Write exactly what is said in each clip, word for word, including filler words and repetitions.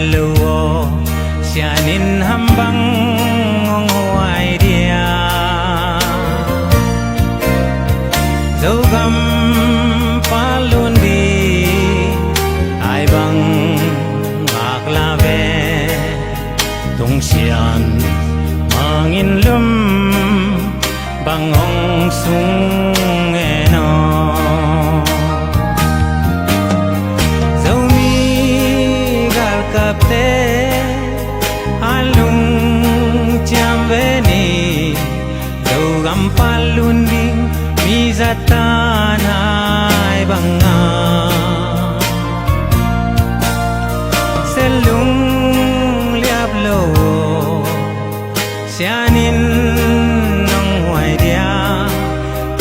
lo aw, sianin ham bang hong huai dia? Zogam palun di ai bang ngak la ve. Tungsian mangin lum bang hong sung e no. Zomi galkapte a lungciam ve ni. Zogam palun ding mi zatan ai banga. Selung liap lo, sianin nong huai dia?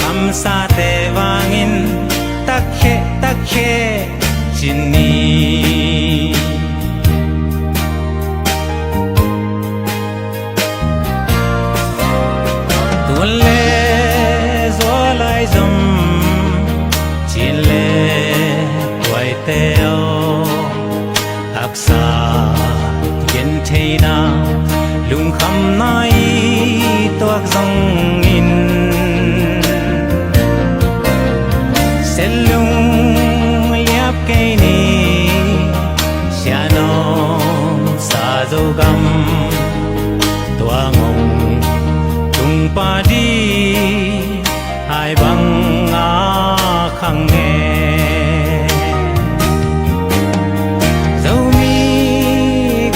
Kamsate vangin takhe takhe cin ni. Tuan le zualai zom cin le tuaite aw, haksa gentheina lungkhamna i tuak zongin, selung liap kei ni. Sianom sa Zogam tuang hong tung padi ai bang a khang e. Zomi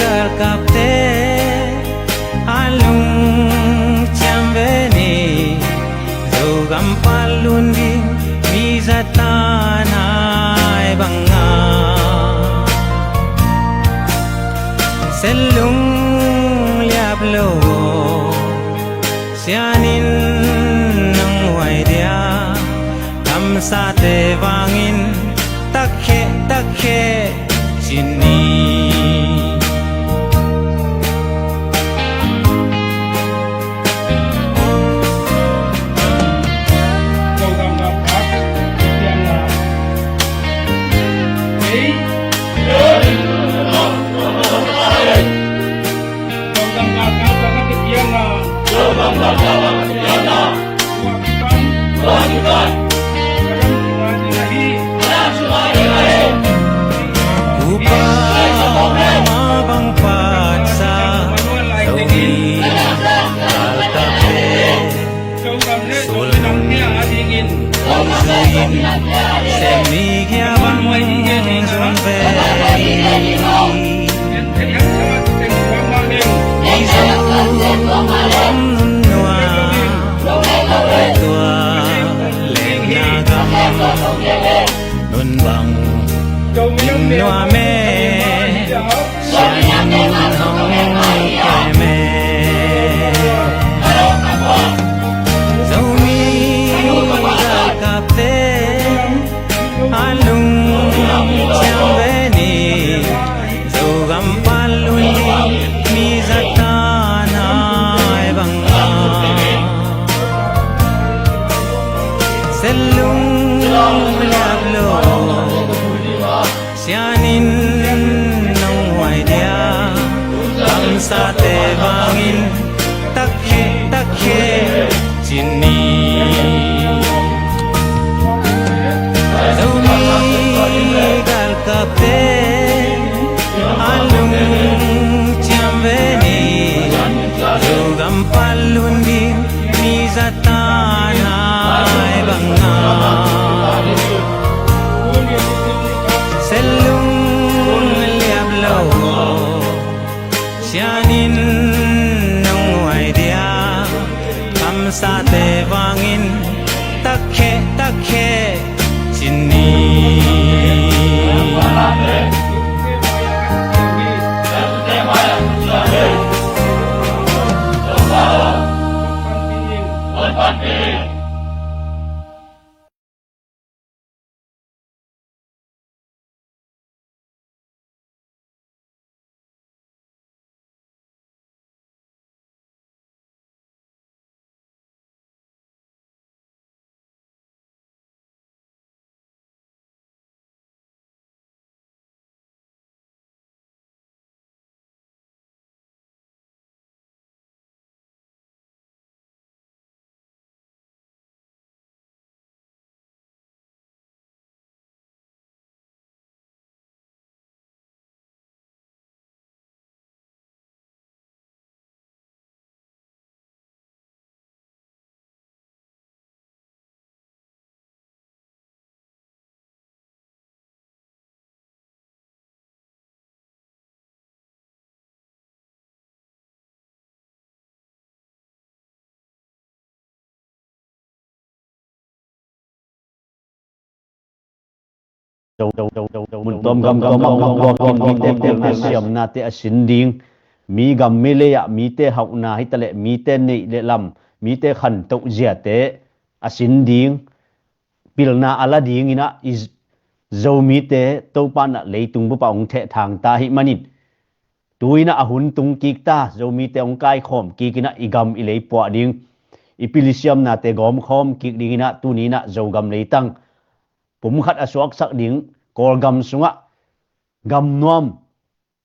galkapte a lungciam ve ni. Zogam palun ding mi zatan ai banga. Selung liap lo, sianin nong huai dia? Kamsate vangin takhe takhe cin ni. Upa ma bang patsa, Zomi galkapte sulung hong zuiin, sem ni gia bang zong ve. Mizo om nunnua, tua lengna gam nun bang nuam e, sianin hong kem e. Zomi galkapte a lungciam ve ni. Zogam palun ding mi zatan ai banga. Selung liap lo, sianin nong huai dia? Kamsate vangin takhe takhe cin ni. Zomi galkapte a lungciam ve ni. Zogam palun ding mi zatan ai banga. Selung liap lo, sianin nong huai dia? Kamsate vangin takhe takhe cin ni. Zo, zo, zo, zo, zo, mun tuam gam tuam ah gam tuak in mite pilna siamnate a sin ding, mi gam mi lei ah mite hauhna hi taleh mite neih le lam, mite khantoh ziate a sin ding, pilna a la dingin ah i Zomite Topa in ah leitung bup ah hong thehthang ta ahih manin, tu-in ah a hun tung kik ta, Zomite hong kaikhawm kik in ah i gam i lei puah ding, i pil i siamnate gawmkhawm kik dingin ah tuni-in ah Zogam leitang pumkhat a suaksak ding, Kawlgam sungah gamnuam,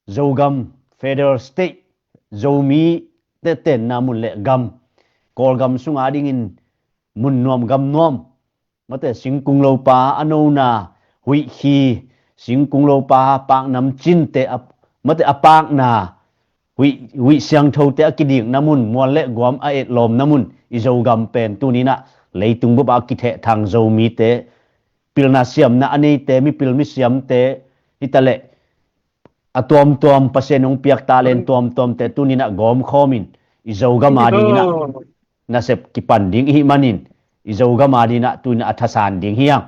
Zogam, Federal State, Zomite tenna mun le gam, Kawlgam sunga dingin mun nuam gam nuam, mate singkung lopa a nona, huihkhi, singkung lopa paknam cinte a, mate a pakna, huih, huih siangthote a kidikna mun, mual le guam a etlawmna mun, i Zogam pen tuni-in ah leitung bup ah a kithehthang Zomite, pilna siamna a neite, mipil misiamte hi taleh a tuamtuam, Pasian hong piak talent tuamtuamte tuni-in ah gawmkhawm in i Zogam a dingin ah nasep kipan ding i hih manin, i Zogam a dingin ah tuni-in ah a thasan ding hi hang.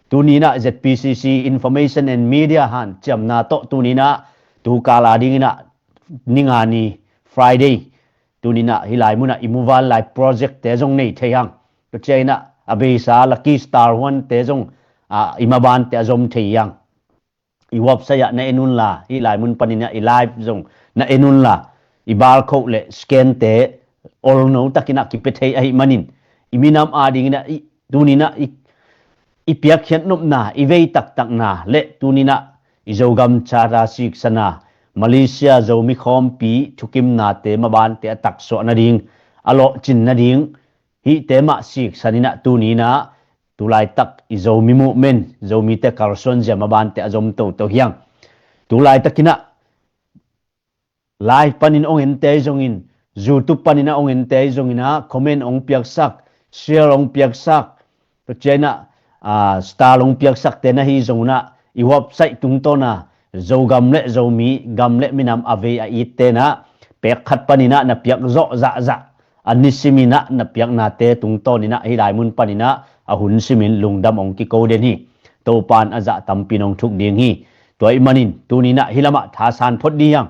Tuni-in ah Z P C C Information and Media hanciamna tawh tuni-in ah tukal a dingin ah ninga ni Friday, tuni-in ah hih lai mun ah i muvanlai projectte zong nei thei hang. Tua ciangin ah a beisa Lucky Star huante zong, ah, i mabante a zom thei hang. I website ah na en unla, hih lai mun panin ah i live zong na en unla, i barcode le scante olno takin ah kipia thei ahih manin, i minam a dingin ah i, tuni-in ah i, i piakkhiat nopna, i vei taktakna le tuni-in ah i Zogam Charter siksana, Malaysia Zomi Khawmpi thukimnate mabante a taksuah nading, a lawhcin nading, hihte mah siksan in ah tuni-in ah tulaitak i Zomi movement, Zomite kalsuan zia mabante a zom toto hi hang. Tulaitakin ah live panin hong ente zongin, YouTube panin ah hong ente zongin ah comment hong piaksak, share hong piaksak, tua ciangin ah, ah, star hong piaksakte na hi zong un ah i website tungtawn a Zogam le Zomi gam le minam a vei a itte in ah pek khat panin ah na piak zawh zahzah, a nisimin ah na piaknate tungtawnin ah hih lai mun panin ah a hun simin lungdam hong kiko den hi. Topa in a zah tampi in hong thuk ding hi. Tua ahih manin tuni-in ah hih lamah thasan phot ding hi hang.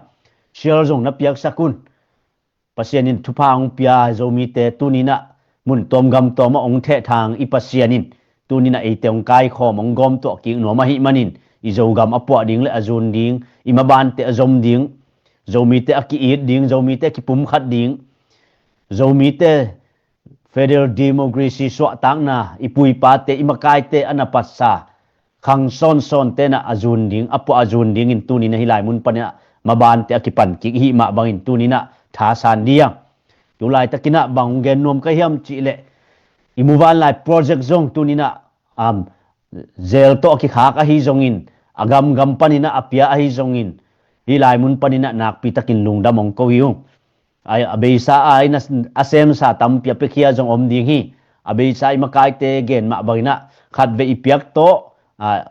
Share zong na piaksak un. Pasian in thupha hong pia Zomite tuni-in ah mun tuam gam tuam ah hong thehthang i Pasian in tuni-in ah eite hong kaikhawm, hong gawmtuah kik nuam ahih manin, i Zogam a puah ding le a zun ding, i mabante a zom ding, Zomite a ki-it ding, Zomite a kipumkhat ding, Zomite federal democracy suahtakna, i pu i pate, i makaite a na patsa khang sawnsawnte in ah a zun ding, a puah a zun dingin tuni-in ah hih lai mun panin ah mabante a kipan kik i hih mah bangin tuni-in ah thasan ding hi hang. Tulaitakin ah bang hong gen nuam ka hiam cih leh, i muvanlai project zong tuni-in ah, um, zel tawh a kikhak ahi zongin, a gamgam panin ah a pia ahi zongin, hih lai mun panin ah nakpitakin lungdam hong ko hi ung. A, a beisa a in a, a semsa tampi a piakhia zong om ding hi. A beisa i makaite gen mah bangin ah khatvei i piak tawh, a,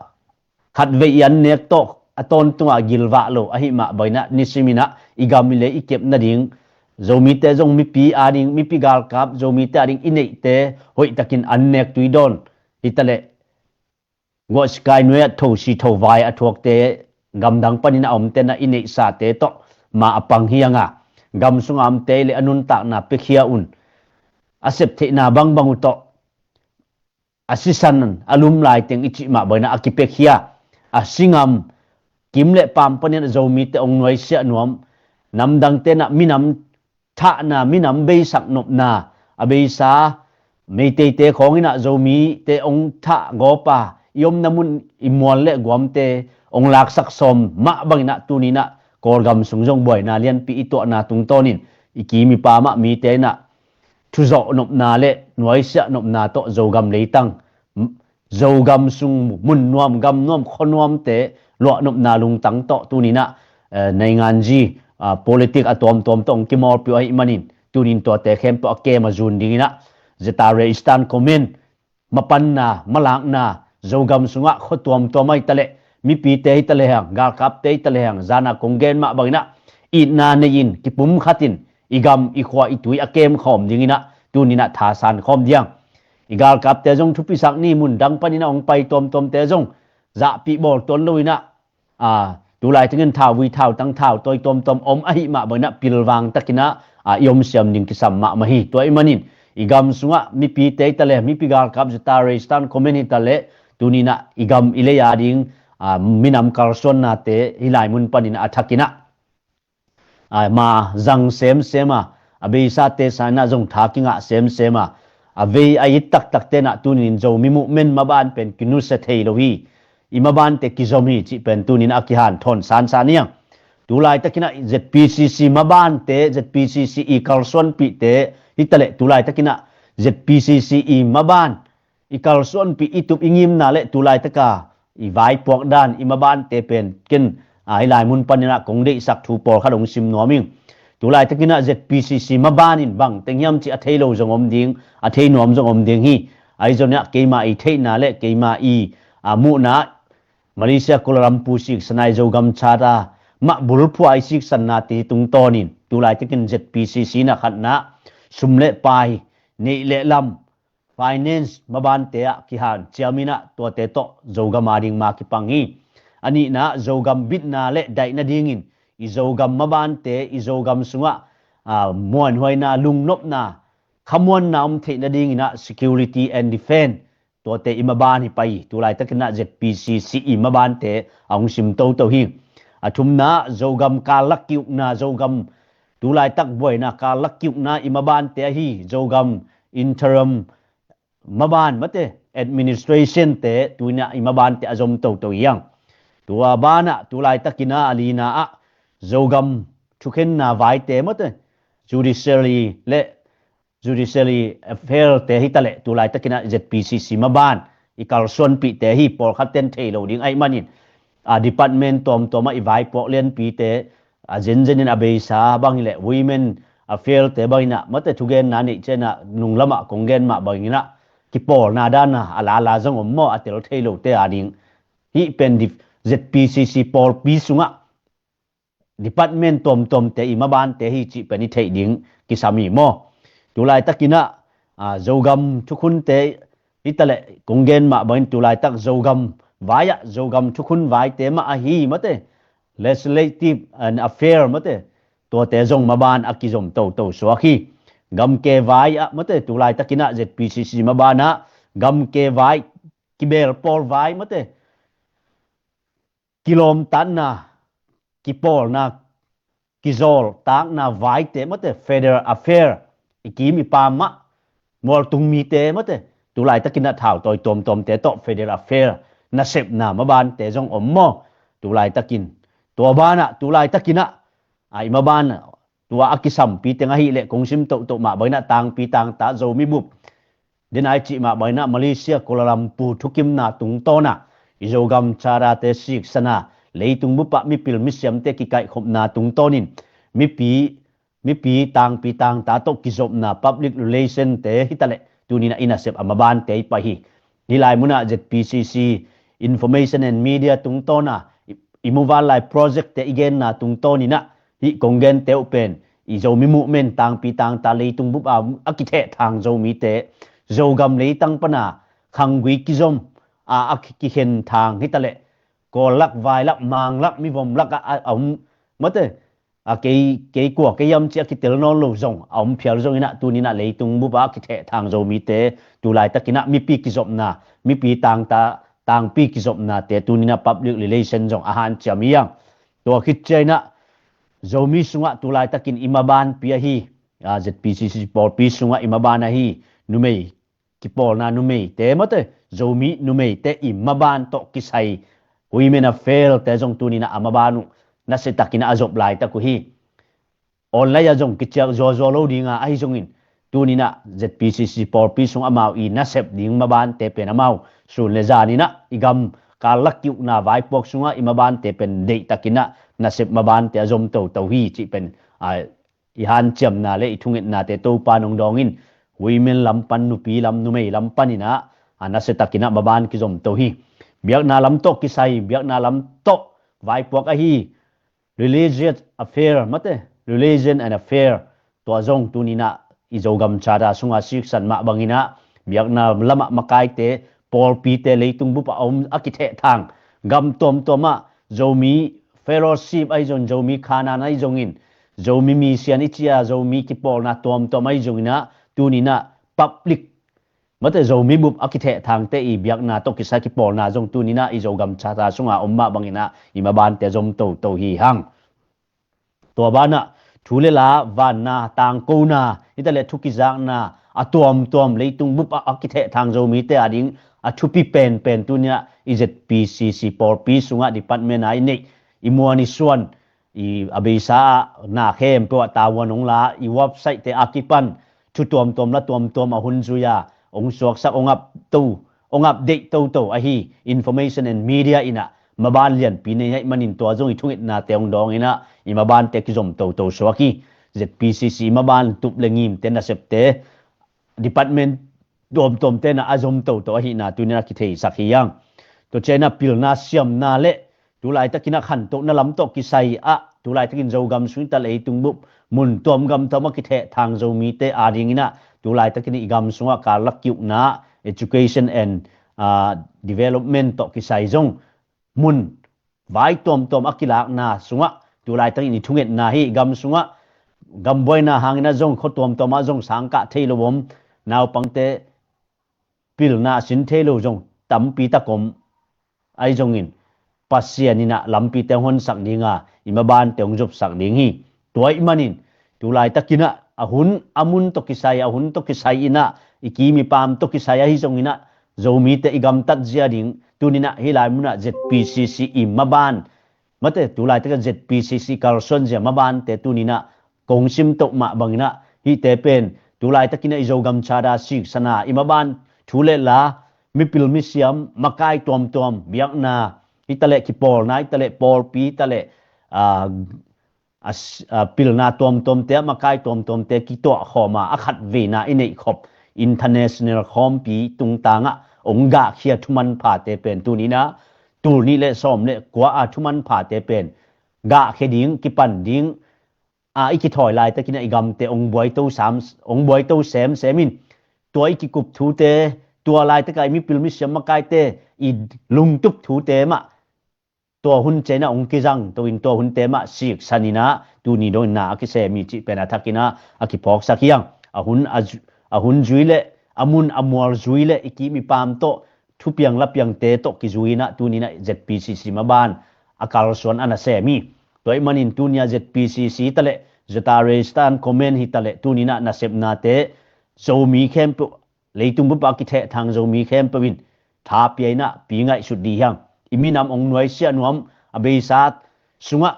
khatvei i annek tawh a tawntunga gilvah lo ahih mah bangin ah nisimin ah i gam i lei i kep nading, Zomite zong mipi a ding, mipi galkap, Zomite a ding i neihte hoihtakin annek tui dawn hi taleh, guah sikai nuai ah thosi thovai a thuakte, gamdang panin a omte in ah i neihsate tawh ma a pang hi hang a, gam sunga omte le a nuntakna piakhia un. A septheihna bangbang uh tawh a sisan a lum laiteng i cih mah bangin ah a kipiakhia, a singam, kim le paam panin ah Zomite hong nuaisiah nuam, namdangte in ah minam thahna, minam beisak nopna, a beisa Meiteite khawngin ah Zomite hong thah gawpa, i omna mun i mual le guamte hong laksak sawm mah bangin ah tuni-in ah Kawlgam sung zong buaina lianpi i tuahna tungtawnin i kim i paam ah mite in ah thuzawh nopna le nuaisiah nopna tawh Zogam leitang, Zogam sung mun nuam gam nuam khua nuamte luahnopna lungtang tawh tuni-in ah, eh, nainganzi, ah, politik a tuamtuam tawh hong kimawlpih uh ahih manin, tuni-in tuate khempeuh a kem a zun dingin ah, Zeta Re Eastern Command mapanna, malakna, Zogam sungah khua tuamtuam ah hi taleh, mipite hi taleh hang, galkapte hi taleh hang, zana kong gen mah bangin ah itna nei-in, kipumkhatin, i gam, i khua, i tui a kemkhawm dingin ah tuni-in ah thasan khawm ding hi hang. I galkapte zong thupisak ni, mun dang panin ah hong pai tuamtuamte zong zahpih bawl tuan lo inah, a, tulai tengin thauvui thautang thautawi tuamtuam om ahih mah banginah pilvang takinah, a, i om siam ding kisam mahmah hi. Tua ih manin i gam sungah mipite hitaleh, mipi galkap zeta reistan comment hitaleh, tuninah i gam i lei a ding, a, minam kalsuannate hih lai mun paninah a thakinah, a, ma zang semsem a, a beisate sanah zong tha kingah semsem a, a vei a it taktak tenah tunin Zomi movement maban pen kinusia thei lo hi. I mabante kizom hi cih pen tunin a kihanthawn sansan hiang. Tulai takinah Z P C C mabante, Z P C C i kalsuanpihte hitaleh, tulai takinah Z P C C i maban i kalsuanpih, i tup i ngimna le tulai taka i vaipuak dan i mabante pen ken, a, hih lai mun paninah kong deihsak thu pawlkhat hong sim nuam ing. Tulai takinah Z P C C maban in bang teng hiam cih a thei lo zong om ding, a thei nuam zong om ding hi. Ahi zongah keima i theihna le keima i, a, muhna, Malaysia Kuala Lumpur siksanna i Zogam Charter mah bulphua i siksannate tungtawnin tulai takin Z P C C na khatna sum le pai, neih le lam, finance mabante ah kihanciam inah tuate tawh Zogam a ding ma kipang hi. A nihna Zogam bitna le daih nadingin i Zogam mabante, i Zogam sungah, a, muanhuaina, lungnopna, khamuanna om theih nadinginah security and defense, tuate i maban hi pai hi. Tulai takinah Z P C C i mabante a hong sim toto hi. A thumna Zogam kallak kiukna, Zogam tulai tak buaina kallak kiukna i mabante ahi Zogam interim maban mate, administration te tuinah i mabante a zom toto hiang. Tua banah tulai takinah a lina ah Zogam thukhenna vaite mate, judiciary le judiciary affair te hitaleh, tulai takinah Z P C C maban i kalsuanpihte hi. Pawlkhat ten thei lo ding ahih manin, a, department tuamtuamah i vaipuak lianpite, a, zenzenin a beisa bang hileh women affair te banginah mate thugenna neih cianah nunglamah kong gen mah banginah kipawlna dana a lala zong om maw, a tel thei lote a ding. Hih pen dip-, Z P C C pawlpi sungah department tuamtuamte i mabante hi cih pen i theih ding kisam hi maw? Tulai takinah, a, Zogam thukhunte hitaleh kong gen mah bangin tulai tak Zogam vai ah Zogam thukhun vaite mah ahi mate, legislative and affair mate, tuate zong maban a kizom toto suak hi. Gamke vai ah mate, tulai takinah Z P C C mabanah gamke vai, kibel pawl vai mate, kilawmtatna, kipawlna, kizawltakna vaite mate, federal affair, i kim i pam mah, mualtung mite mate, tulai takinah thautawi tuamtuamte tawh federal affair nasepna mabante zong om maw? Tulai takin, tua banah tulai takinah, a, i maban tua a kisampi teng ahileh kong sim tohtoh mah banginah tangpi tangta Zomi bup, denai cih mah banginah Malaysia Kuala Lumpur thukimna tungtawna i Zogam Charter te siksana, leitung bupah mipil misiamte kikaihkhopna tungtawnin mipi, mipi tangpi tangta tawh kizopna public relation te hitaleh tuninah i nasep a mabante i pai hi. Hih lai munah Z P C C information and media tungtawna i, i muvanlai project te i genna tungtawninah hih kong gente uh pen i Zomi movement tangpi tangta leitung bup a, a kithehthang Zomite Zogam leitang pana khanggui kizom a, a ki-, kikhen thang hitaleh, kawllak, vailak, manglak, mivom lak a, a, a um mate, a, kei, kei kua kei hiam cih a kitel nawn lo zong a om phial zonginah tuninah leitung bup a kithehthang Zomite tulai takinah mipi kizopna, mipi tangta, tangpi kizopnate tuninah public relation zong a hanciam hiang. Tua khit cianginah Zomi sungah tulai takin i mabanpi ahi, a, Z P C C pawlpi sungah i maban ahi numei, kipawlna numeite mate, Zomi numeite i maban tawh kisai women affair te zong tuninah a maban uh nasiatakinah a zop laitak uh hi. Online ah zong kiciak zuazua lo dinga ahi zongin, tuninah Z P C C pawlpi sung amau i nasep ding mabante pen amau sun le zaninah i gam kallak kiukna vaipuak sungah i mabante pen deihtakinah nasep mabante a zom toto hi cih pen, a, i hanciamna le i thungetnate Topa nong dawngin, women lam pan, nupi lam, numei lam paninah, a, nasiatakinah maban kizom to hi. Biakna lam tawh kisai, biakna lam tawh vaipuak ahi religious affair mate, religion and affair, tua zong tuninah i Zogam Charter sunga siksan mah banginah biakna lamah makaite, pawlpite, leitung bup a om a kithehthang gam tuamtuam ah Zomi fellowship ahi zong, Zomi khanan ahi zongin, Zomi mission i ci a, Zomi kipawlna tuamtuam ahi zongin ah, tuni in ah public, mate Zomi bup a kithehthangte i biakna tawh kisai kipawlna zong tuni in ah i Zogam Charter sungah om mah bangin ah i mabante zom toto hi hang. Tua banah thu le la, vanna, tangkona, hi taleh thu kizakna a tuamtuam leitung bup ah a kithehthang Zomite ading a thupi penpen tuni in ah i Z P C C pawlpi sungah department a i neih, i muan i suan, i a beisa ah na khempeuh ah tavuan hong la, i website te a kipan thu tuamtuam la tuamtuam a hun zui a hong suaksak, hong update to, hong update toto ahi, information and media in ah maban lianpi nei ahih manin tua zong i thungetnate hong dawng in ah i mabante kizom toto suak hi. Z P C C i maban tup le ngimte, nasepte, department tuamtuamte in ah a zom toto ahihna tuni in ah kitheisak hi hang. Tua ciang in ah pilna siamna le tu laitakin ah khantohna lam tawh kisai ah, tu laitakin Zogam sung hi taleh leitung bup mun tuam gam tuam a kithehthang Zomite adingin ah tu laitakin i gam sungah karlak kiukna, education and, ah, development tawh kisai zong mun vai tuamtuam a kilakna sungah tu laitakin i thungetna hi. Gam sungah gambuaina hangin ah zong khua tuamtuam ah zong sangkah thei lo om, naupangte pilna a sin thei lo zong tampi tak om. Ahi zongin Pasian in ah lampite hong honsak ding a, i mabante hong zopsak ding hi. Tua ahih manin tu laitakin ah a hun a mun tawh kisai, a hun tawh kisai in ah i kim i pam tawh kisai ahi zongin ah Zomite i gamtat zia ding tuni in ah hih lai munah Z P C C i maban, mate tu laitakin Z P C C kalsuan zia mabante tuni in ah kong sim toh mah bangin ah hihte pen tu laitakin ah i Zogam Charter siksana, i maban thu le la, mipil misiam, makai tuamtuam, biakna hi taleh, kipawlna hi taleh, pawlpi hi taleh, ah, a s-, ah, pilna tuamtuamte ah makai tuamtuamte kituah khawm a, a khatveina i neihkhop international khawmpi tungtangah hong gahkhia thumanphate pen tuni in ah tul nih le sawm le kua a thumanphate pen gahkhia ding, kipan ding, a i kithawi laitakin ah i gamte hong buaito sam, hong buaito semsem in, tua i kikup thute, tua laitakah i mipil misiam makaite i lungtup thute mah tua hun ciang in ah hong kizang to in, tua hunte mah siksan in ah tuni dong in na a kisem hi cih pen a thakin ah a kiphawksak hi hang. A hun, a zu-, a hun zui le a mun a mual zui le i kim i pam tawh thupiang lapiangte tawh kizui in ah tuni in ah Z P C C maban a kalsuan a nasem hi. Tua ahih manin tuni a Z P C C hi taleh, Zata Resistance Command hi taleh, tuni in ah nasepnate Zomi khempeuh, leitung bup a kithehthang Zomi khempeuh in tha pia in ah pi ngaihsut dih hi hang. I minam hong nuaisiah nuam, a beisa sungah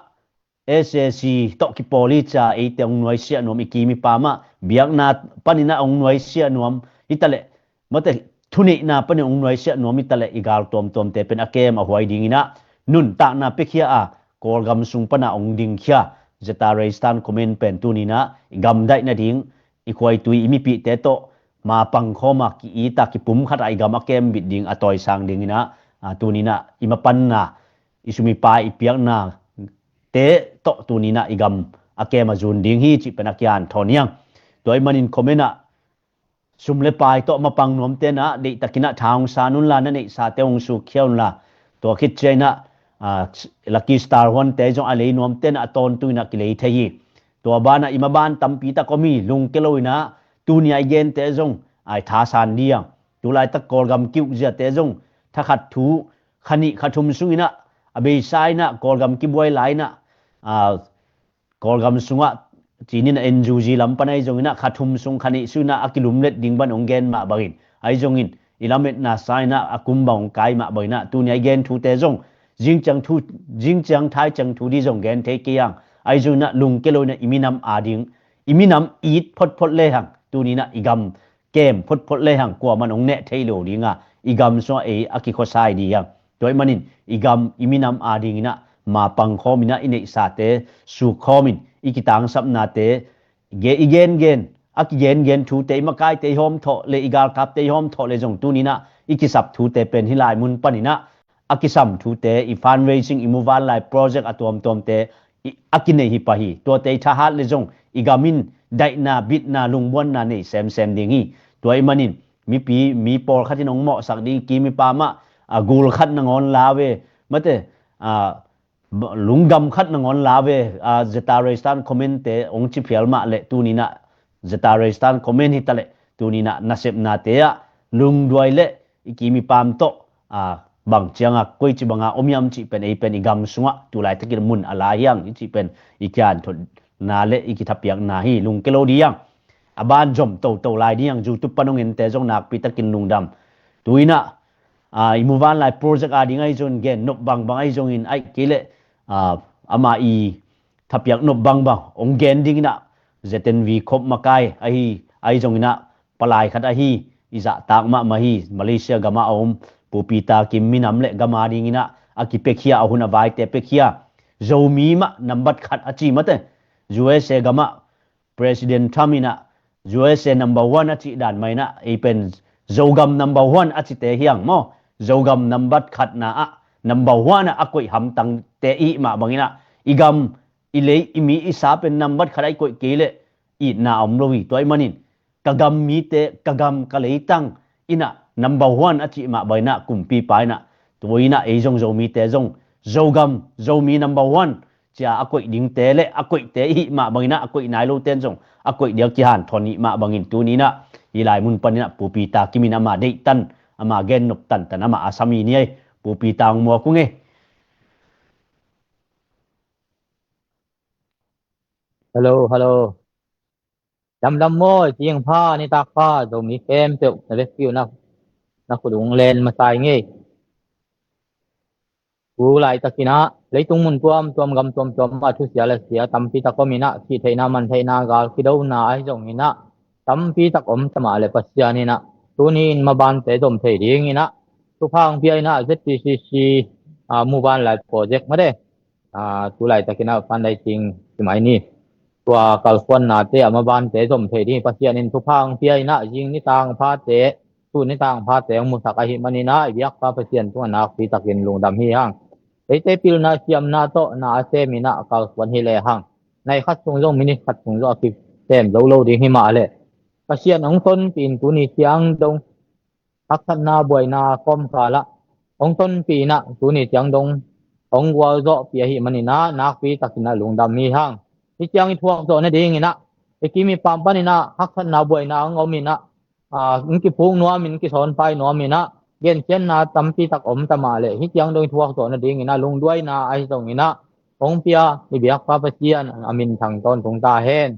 S A C tawh kipawl hi cia eite hong nuaisiah nuam, i kim i pam ah biakna panin ah hong nuaisiah nuam hi taleh, mate thuneihna panin hong nuaisiah nuam hi taleh, i gal tuamtuamte pen a kem a huai dingin ah nuntakna piakhia a, Kawlgam sung pan ah hong dingkhia Zata Resistance Command pen tuni in ah i gamdaih nading, i khuaitui, i mipihte tawh mapang khawm a, ki-it a, kipumkhat a, i gam a kem bit ding, a tawisang dingin ah, ah, tuni in ah i mapanna, i sum i pai, i piakna te tawh tuni in ah i gam a kem a zun ding hi cih pen a kihanthawn hi hang. Tua ahih manin comment ah sum le pai tawh mapang nuamte in ah deihtakin ah tha hong san unla, na neihsate hong sukkhia unla. Tua khit ciang in ah, ah, Lucky Star huante zong a lei nuamte in ah a tawntung in ah kilei thei hi. Tua banah i maban tampi tak om hi, lungke lo in ah tuni a i gente zong a i tha san dih hang. Tu laitak Kawlgam ki-ukziate zong thakhat thu, kha nih kha thum sung in ah, a beisa in ah Kawlgam kibuai lai in ah, ah, Kawlgam sungah cinin ah N U G lam pan ahi zongin ah kha thum sung, kha nih sung in ah a kilumlet ding bang hong gen mah bangin, ahi zongin i lametna sang in ah a kum bang hong kai mah bangin ah tuni a i gen thute zong zingciang thu, zingciang thaiciang thu dih zong gen thei kei hang. Ahi zongin ah lungke lo in ah i minam ading, i minam it photphot le hang, tuni in ah i gam kem photphot le hang, kuaman hong neh thei lo ding a, i gam sungah ei a kikhuasai dih hang. Tua ahih manin i gam, i minam adingin ah mapang khawm in ah i neihsate suk khawm in, i kitangsapnate, ge-, i gengen, a kigengen thute, i makaite i hawmthawh le, i galkapte i hawmthawh le zong tuni in ah i kisap thute pen hih lai mun panin ah a kisam thute, i fundraising, i muvanlai project a tuamtuamte i, a kinei hi pah hi. Tuate i thahat le zong i gam in daihna, bitna, lungbuanna nei semsem ding hi. Tua ahih manin mipi, mi pawlkhat in hong mawhsak ding, i kim i pam ah, a gul khat nangawn la ve, Mate, a, lunggam khat nangawn la ve, a, Zeta Resistance Command te hong ci phial mah leh tuninah Zeta Resistance Command hi taleh tuninah nasepnate ah lungduai leh i kim i pam tawh, a, bang cianga koici banga om hiam cih pen ei pen i gam sungah tulaitakin mun a la hiang i cih pen i kianthotna le i kithapiakna hi. Lungke lo ding hiang. A ban zom toto lai ding hiang. YouTube pan hong ente zong nakpitakin lungdam. Tuinah, a, i muvanlai project a ding ahi zongin gen nop bangbang ahi zongin aih kei leh, a, ama i thapiak nop bangbang hong gen dinginah Z N V khop makai ahi, ahi zonginah palai khat ahi, i zahtak mahmah hi. Malaysia gamah a om Pu Peter Kim minam le gama dinginah a kipekhia, a hun a vaite pekhia Zomi mah nambat khat a ci mate. U S A gamah President Trump inah U S A number one a cih dan mah inah ei pen Zogam number one a cite hiang maw. Zogam nambat khatna ah number one ah a koih hamtangte i hih mah banginah i gam i lei i mi i sa pen nambat khat a i koih kei leh itna a om lo hi. Tua ahih manin ka gam mite, ka gam ka leitang inah number one a cih mah banginah kumpipa inah tua inah ei zong Zomite zong Zogam, Zomi number one cia a koih dingte le a koihte i hih mah banginah a koih nai lote in zong a koih ding a kihanthon i hih mah bangin tuninah hih lai mun paninah Pu Peter Kim in ama deihtan, ama gennop tantan ama a sam hi ni ei. Pu Peter hong muak ung ei. Hello, hello. Damdam maw, i cing pha, nitak pha, Zomi khempeuh na vekpi uh na, na khut ung len masa ing ei. Tu laitakinah leitung mun tuamtuam, gam tuamtuam ah thusia lasia tampi tak om inah, cih theihna man theihna, gal kidona ahi zonginah tampi tak om tamah le Pasian inah tuni in mabante zom thei dinginah thupha hong pia inah Z T C C, a, muvanlai project mah de. A, tu laitakinah fundraising hi mai ni. Tua kalsuannate a mabante zom thei ding Pasian in thupha hong pia inah zing nitang phate, tu nitang phate hong musak ahih maninah i biakpa Pasian tungah nakpi takin lungdam hi hang. Eite pilna siamna tawh na a sem inah kalsuan hi lehang nai khat sung zong, minit khat sung zong a kisem zo lo ding hi mah leh Pasian hong tonpih in tuni ciang dong haksatna buaina kawmkalah hong tonpih inah tuni ciang dong hong gualzawhpih ahih maninah nakpi takinah lungdam hi hang. Hih ciang i thuak zawh nadinginah i kim i pam paninah haksatna buaina hong om inah, a, hong kiphuk nuamin, kisawnpai nuaminah gensiatna tampi tak om tamah le hih ciang dong i thuak zawh nadinginah lungduaina ahi zonginah hong pia i biakpa Pasian a minthang tawntung ta hen.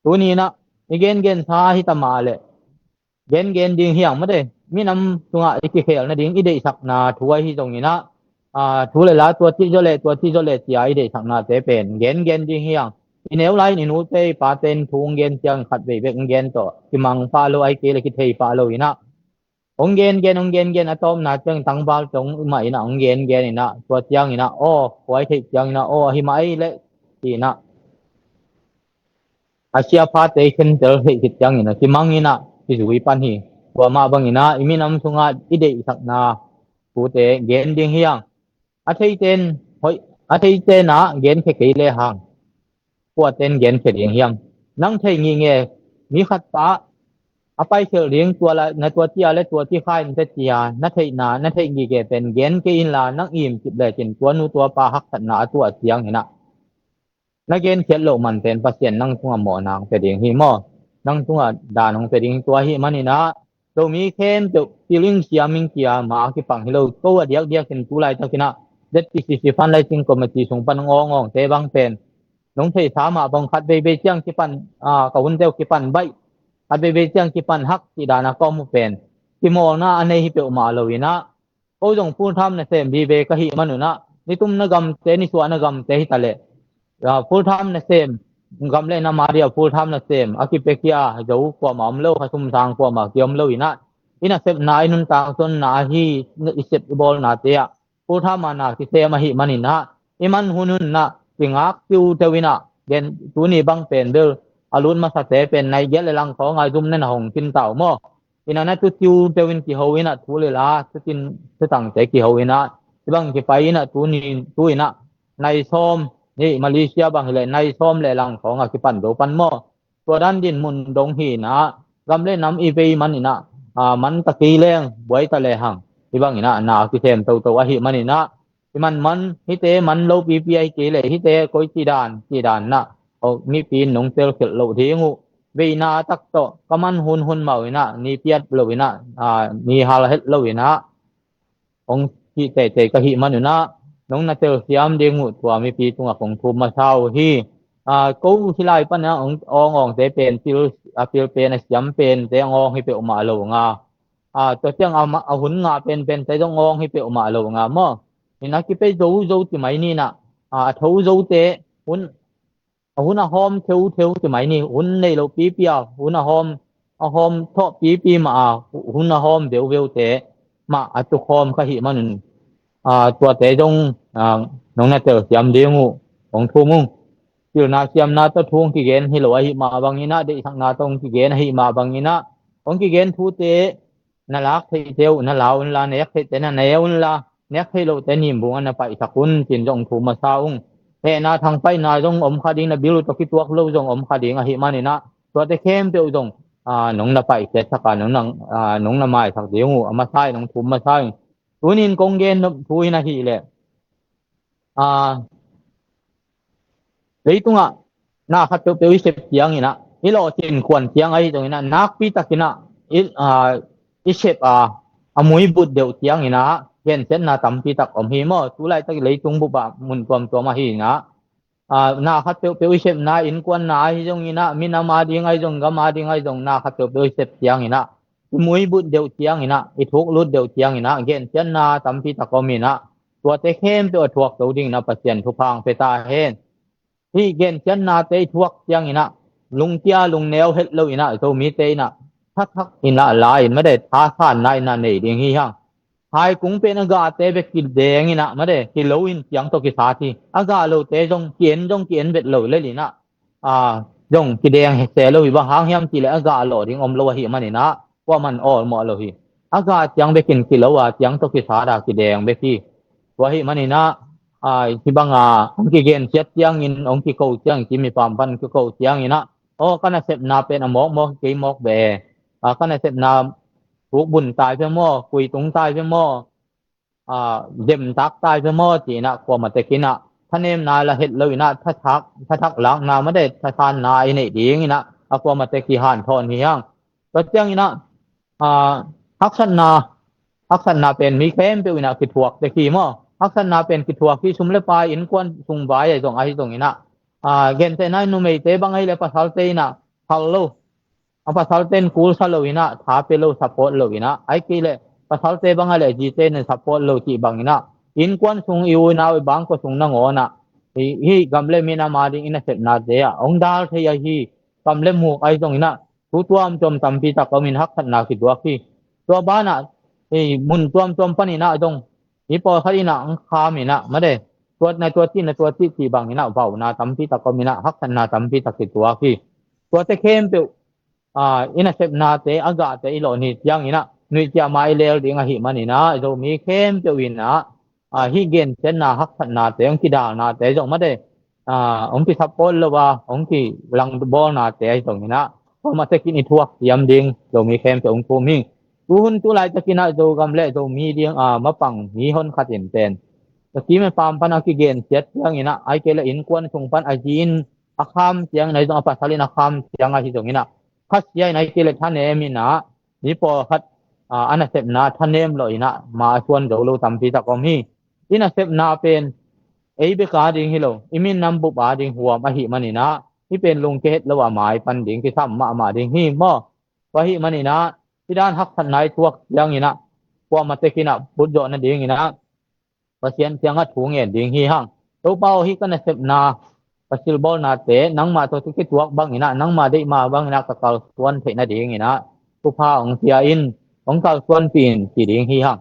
Tuninah i gengensa hi tamah le gengen ding hiang mate. Minam sungah i kikhel nading i deihsakna thu ahi zonginah, a, thu le la tua cih zaw le tua cih zaw le cia i deihsaknate pen gengen ding hiang. I neu lai-in i nute i pate in thu hong gen ciangin khat veivek hong gen tawh kimang pah lo, ahi kei le kithei pah lo inah hong gengen, hong gengen a tawpna ciangin tangval tong mah inah hong gengen inah tua cianginah aw, khuai theih cianginah aw, ahi mah ei leh ci inah a sia phate i khentel theih khit ciangin a kimang inah kizui pan hi. Tua mah banginah i minam sungah i deihsakna thute gen ding hiang. A theite in hoih, a theite inah genkhia kei lehang kuate in genkhia ding hiam? Nang thei ngingei mi khat pa a paikhelh ding tua la, na tua cia le tua ci kha in te cia na theihna, na theih ngingei pen gen kei inla nang im cip lecin tua nu tua pa haksatna a tuah cianginah na genkhiat loh manten Pasian nang tungah mawhna hong pia ding hi maw? Nang tungah dan hong pia ding hi. Tua ahih maninah Zomi khempeuh pil in siam in kia ma a kipang hi lo. Ko a diakdiakin tu laitakinah Z T C C fundraising committee sung pan hong awngawngte bang pen nong theisa mah bang khat veivei ciang kipan, a, ka hunte uh kipan baih, khat veivei ciang kipan hak cih dana ka om uh pen kimawlna a nei hi peuhmah lo inah ko zong full time nasem vive ka hih manunah nitumna gamte, nisuahna gamte hi taleh, a, full time nasem gam le nam a dia full time nasem a kipekhia zo kuamah om lo, kha sumsang kuamah kiom lo inah i nasepna, i nuntak zonna ahi i sep i bawlnate ah full time a na kisem ahih maninah i man hun hunah kingak tiuteu inah gen tuni bang pen bel a lut masate pen nai giat le lang khawnga zum nena hong kinta uh maw? Inah na tu tiuteu in kiho inah thu le la, tu tin tu tangte kiho inah i bang kipai inah tuni tu inah nai sawm, ni Malaysia bang hileh nai sawm le lang khawnga kipan zo pan maw? Tua dan din mun dong hi inah gam le nam i vei man inah, a, man ta kei leng buai ta lehang i bang inah na kisem toto ahih man inah Hi manman, hihte man lo pipi ahi kei leh hihte koi ci dan, ci dan na, o, mipi in nong telkhialh loh ding uh. Veina tak tawh ka man hunhun mah uh inah, ni piat lo inah, ni hal het lo inah, hong cih teitei ka hih man unah, nong na telsiam ding uh tua mipi tungah kong thum masa uh hi. Ko hih lai panah hong awngawngte pen pil, a pil pen a siam pente hong awng hi peuhmah lo nga. Tua ciang a hun ngah penpente zong awng hi peuhmah lo nga maw. Inah kipei zozo ti mai ninah, a tho zote hun a hun a hawm theutheu ti mai ni, hun nei lo pipi a hun a hawm, a hawm thawh pipi mah a hun a hawm veuveute mah a tukhawm ka hih manun, tuate zong nong na telsiam ding uh hong thum ung. Pilna siamna tawh thu hong kigen hi lo ahih mah banginah, deihsakna tawh hong kigen ahih mah banginah, hong kigen thute na lak theihte uh na la unla, nek theihte na ne unla, nek theih lohte nimbung a na paihsak un, cin zong thum masa ung. Hehna thangpaihna zong om kha ding, na bil uh tawh kituak lo zong om kha ding ahih maninah, tuate khempeuh zong nong na paihsiatsak a, nong na maisak ding uh a masa in hong thum masa ung. Tunin kong gen nop thu in ahih leh, leitungah na khat peuhpeuh i sep cianginah, i lawhcin kuan ciang ahi zonginah, nakpi takinah i sep a, a muibut deuh cianginah gensiatna tampi tak om hi maw. Tulaitak leitung bupah mun tuamtuam ahi inah, na khat peuhpeuh i sepna, innkuanna ahi zonginah, minam a ding ahi zong, gam a ding ahi zong, na khat peuhpeuh i sep cianginah i muibut deuh cianginah, i thuklut deuh cianginah gensiatna tampi tak om inah, tuate khempeuh a thuak zo dinginah Pasian thupha hong pia ta hen. Hih gensiatnate i thuak cianginah lungkia lungneu het lo inah, Zomite inah thathak inah la in made, thasanna inah nei ding hi hang. Haikung pen a gahte bek kideng inah made, kilo in ciang tawh kisat hi. A gah lote zong ki-en, zong ki-en vet lo lel inah, zong kideng se lo hi. Bang hang hiam cihleh a gah lawh ding om lo ahih maninah, kuaman awlmawh lo hi. A gah ciang bekin kilo a, ciang tawh kisat a kideng bek hi. Tua ahih maninah, hih banga hong kigensiat ciangin, hong kiko ciangin, ci mi pampan kiko cianginah, aw, ka nasepna pen a mawkmawk hi kei mawk beh, ka nasepna thukbun tai pia maw, kuitung tai pia maw, zemtak tai pia maw, ci inah kuamah tekinah thanemna la het lo inah, thathak, thathak lakna made, thasanna i neih dinginah a kuamah tek i hanthawn hi hang. Tua cianginah haksatna, haksatna pen mi khempeuh inah kithuak tek hi maw. Haksatna pen kithuak hi, sum le pai, innkuan sung vai ahi zong, ahi zonginah, gentehna in numeite bang ahih leh pasalte inah phal lo, a pasalte in kulsa lo inah, tha pia lo, support lo inah, ahih kei leh pasalte bang ahih leh zite in support lo cih banginah, innkuan sung, i u i nau, i bangkua sung nangawnah hih gam le minam a ding i nasepnate ah hong dal thei ahi, kam le muk ahi zonginah thu tuamtuam tampi tak om in haksatna kituak hi. Tua banah mun tuamtuam paninah zong hih pawlkhat inah hong kham inah made, tua na tua cih, na tua cih cih banginah vauna tampi tak om inah, haksatna tampi tak kituak hi. Tuate khempeuh i nasepnate, a gahte i lawh ni cianginah nuihciama i lel ding ahih maninah, Zomi khempeuh inah hih gensiatna, haksatnate, hong kidalnate zong made, hong ki-support lo a, hong kilangbawlnate ahi zonginah kuamah tekin i thuak ciam ding Zomi khempeuh hong thum hi. Tuhun tulaitakinah Zogam le Zomi ding a mapang mi honkhat in pen, a kim a pam pan a kigensiat cianginah, ahih kei leh innkuan sung pan a zi in a kham ciangin ahi zong, a pasal in a kham ciang ahi zonginah khasia in, ahih kei leh thanem inah, mi pawlkhat a nasepna thanem lawh inah ma a suan zo lo tampi tak om hi. I nasepna pen ei bek a ding hi lo, i minam bup a ding huam ahih maninah, hih pen lungkia het lo a mai pan ding kisam mahmah ding hi maw. Tua ahih maninah hih dan haksatna i thuak cianginah kuamah tekinah put zawh nadinginah Pasian kiangah thu ngen ding hi hang. Topa aw, hih ka nasepna, ka silbawlnate nangmah tawh kituak banginah, nangmah deih mah banginah ka kalsuan theih nadinginah thupha hong pia in, hong kalsuanpih in, ci ding hi hang.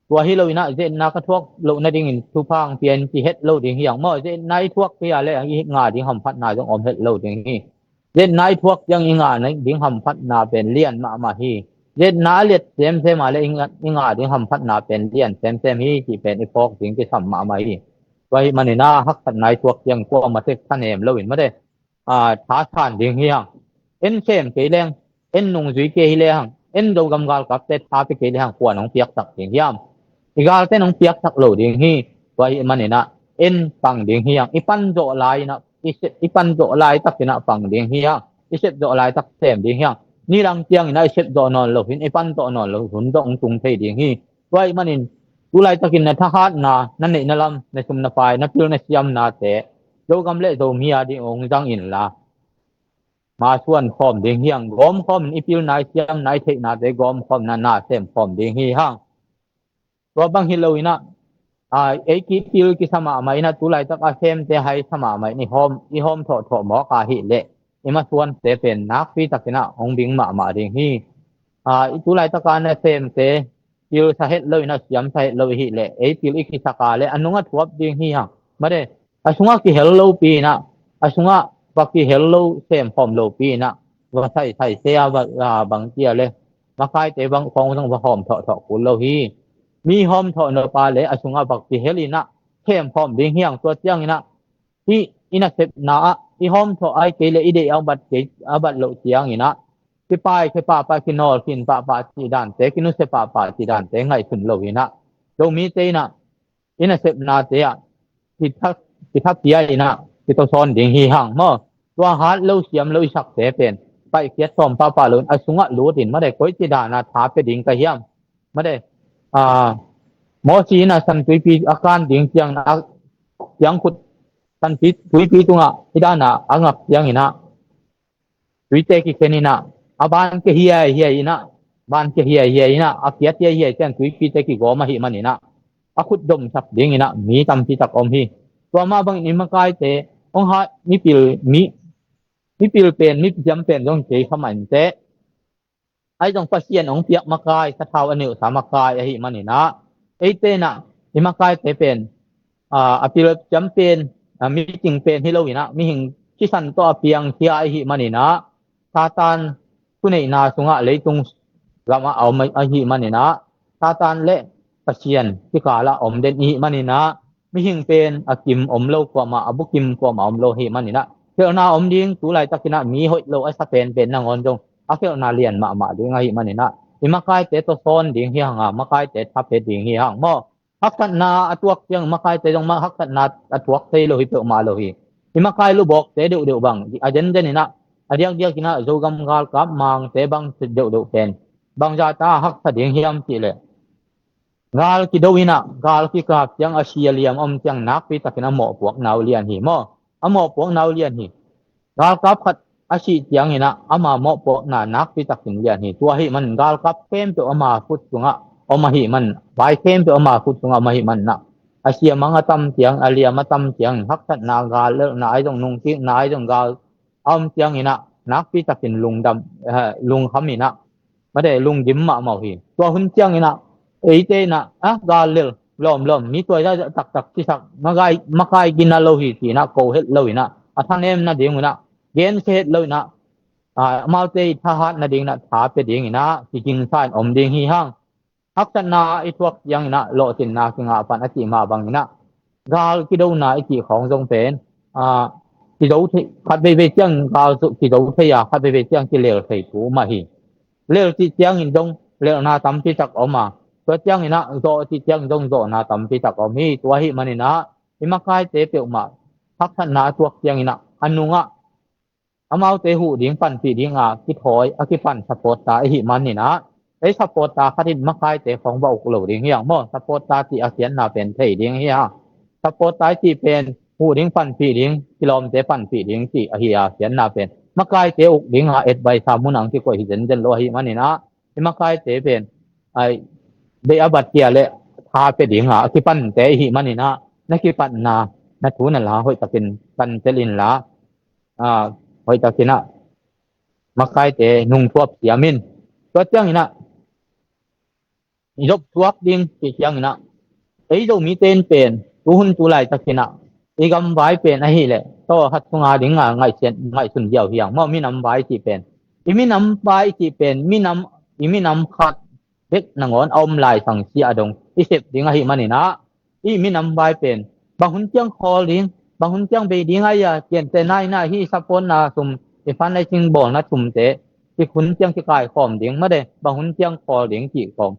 Tua hi lo inah, ze-etna ka thuak loh nadingin thupha hong pia in, ci het lo ding hi hang maw. Ze-etna i thuak kei a leh i ngah ding hamphatna zong om het lo ding hi. Ze-etna i thuak ciang i ngah ding hamphatna pen lian mahmah hi. Ze-etna a liat semsem a leh i ngah, i ngah ding hamphatna pen lian semsem hi, cih pen i phawk ding kisam mahmah hi. Tua ahih maninah haksatna i thuak ciang kuamah tek thanem loin made, a, thasan ding hi hang. En sem kei leng, en nungzui kei hi lehang, en Zogam galkapte tha pia kei lehang, kua'n hong piaksak ding hiam? I galte in hong piaksak lo ding hi. Tua ahih maninah en pang ding hi hang. I pan zawh lai inah, i sep, i pan zawh laitakinah pang ding hi hang. I sep zawh laitak sem ding hi hang. Nidang cianginah i sep zawh nawn lo hin, i pan zawh nawn lo hun zawh hong tung thei ding hi. Tua ahih manin tu laitakin na thahatna, na neihna lam, na sum na pai, na pil na siamnate Zogam le Zomi a ding hong zang inla, masuan khawm ding hi hang. Gawm khawmin i pilna, i siamna, i theihnate gawm khawmin na sem khawm ding hi hang. Tua bang hi loinah, aa, ei kipil kisa mahmah inah tu laitak a semte hai sa mahmah in i hawm, i hawm thawhthawh mawk ahih leh i masuante pen nakpi takinah hong bing mahmah ding hi. Aa, i tu laitak a na semte pil sa het lo inah, siam sa het lo ihih leh ei pil i kisak a leh a nungah thuap ding hi hang. Mate, a sungah kihel lopi inah, a sungah va kihel lo, sem khawm lopi inah va saisai se a, va, aa, bang cia le makaite bang khawng zong va hawm thawhthawh kul lo hi. Mi hawm thawh nop a le a sungah va kihel inah sem khawm ding hi hang. Tua cianginah i, i nasepna ah i hawm thawh ai kei le i deih a bat kei, a bat loh cianginah kipai khe pahpah, kinawl khin pahpah cih dante, kinusia pahpah cih dante ngaihsun lo inah Zomite inah i nasepnate ah kitha, kitha pia inah kitosawn ding hi hang maw. Tua hat lo siam lo i sakte pen paihkhiat sawm pahpah loin a sungah lut in, mate, koici dana tha pia ding ka hiam? Mate, aa, Mosi inah San Tuipi a kan ding ciang, a, ciang khut San Pi-, Tuipi tungah i dana a ngap cianginah tuite kikhen inah a ban kia hiaihiai inah, ban kia hiaihiai inah a kiat hiaihiai ciang tuipite kigawm ahih maninah a khut domsak dinginah mi tampi tak om hi. Tua mah bangin i makaite hong hat, mipil, mi, mipil pen, mipil siam pen zong kei kha mah inteh, ahi zong Pasian hong piak makai, sathau a neuhsa makai ahih maninah eite inah i makaite pen, aa, a pil siam pen, aa, micing pen hi lo inah mihing sisan tawh a piangkhia ahih maninah Satan thuneihna sungah leitung gamah a om ahih maninah Satan le Pasian kikalah om den ihih maninah mihing pen a kim om lo kuamah, a bukim kuamah om lo ahih maninah khelhna om ding. Tu laitakinah mi hoih lo a sa penpen nangawn zong a khelhna lian mahmah ding ahih maninah i makaite tawsawn ding hi hang a, makaite tha pia ding hi hang maw. Haksatna a tuak ciang makaite zong mah haksatna a tuak thei lo hi, peuhmah lo hi. I makai lubawkte deuhdeuh bang a zenzen inah, a diakdiak inah Zogam galkap mangte bang deuhdeuh pen bangzah ta haksa ding hiam cih leh, gal kido inah, gal kikap ciang a si a liam om ciang nakpi takin a mawhpuakna uh lian hi maw. A mawhpuakna uh lian hi. Galkap khat a sih cianginah ama mawhpuakna nakpi takin lian hi. Tua ahih man galkap khempeuh ama khut sungah om ahih man, vai khempeuh ama khut sungah om ahih manah a siamang a tam ciang, a liam a tam ciang, haksatna, gal lelhna ahi zong, nungkikna ahi zong, gal a om cianginah nakpi takin lungdam, eh, lungkham inah, mate, lungdim mahmah uh hi. Tua hun cianginah eite inah, ah, gal lel lawmlawm, mi tuai zah taktak cisak, makai, makai gina lo hi ci inah ko het lo inah a thanem nading unah, gensia het lo inah, ah, amaute i thahat nading inah tha pia ding inah kigingsa in om ding hi hang. Haksatna i thuak cianginah lawhcinna kingah pan a cih mah banginah gal kidona i cih khawng zong pen, aa, kido thei, khat veivei ciang gal kido thei a, khat veivei ciang kilel thei thu mah hi. Lel cih ciangin zong lelna tampi tak om a, tua cianginah zawh cih ciangin zong zawhna tampi tak om hi. Tua ahih maninah i makaite peuhmah haksatna a thuak cianginah a nungah amaute huh ding, panpih ding a kithawi a kipan supporter ahih maninah, ei supporter khat in makaite khawng va uk lo ding hi hang maw. Supporter cih a khiatna pen thei ding hi hang. Supporter cih pen huh ding, panpih ding, kilawmte panpih ding cih ahi a khiatna pen makaite uk ding a adviser mun ang kikoih hi zenzen lo ahih maninah, i makaite pen ai deih a bat kia le tha pia ding a kipante ahih maninah, na kipatna, na thu na la hoih takin kan tel inla, aa, hoih takinah makaite nungthuap siam in. Tua cianginah i zop suak ding cih cianginah ei Zomite in pen tuhun tu laitakinah i gamvai pen ahih leh tawh khat sunga ding a ngaihsiat, ngaihsun ziau hi hang maw. Minam vai cih pen, i minam vai cih pen minam, i minam khat bek nangawn a om lai sang sia a dong i sep ding ahih maninah, i minam vai pen bang hun ciang khawl ding, bang hun ciang bei ding a ia, ciante naina hi supportna sum, i fundraising bawlna sumte i hun ciang kikaikhawm ding, mate, bang hun ciang khawl ding cih khawng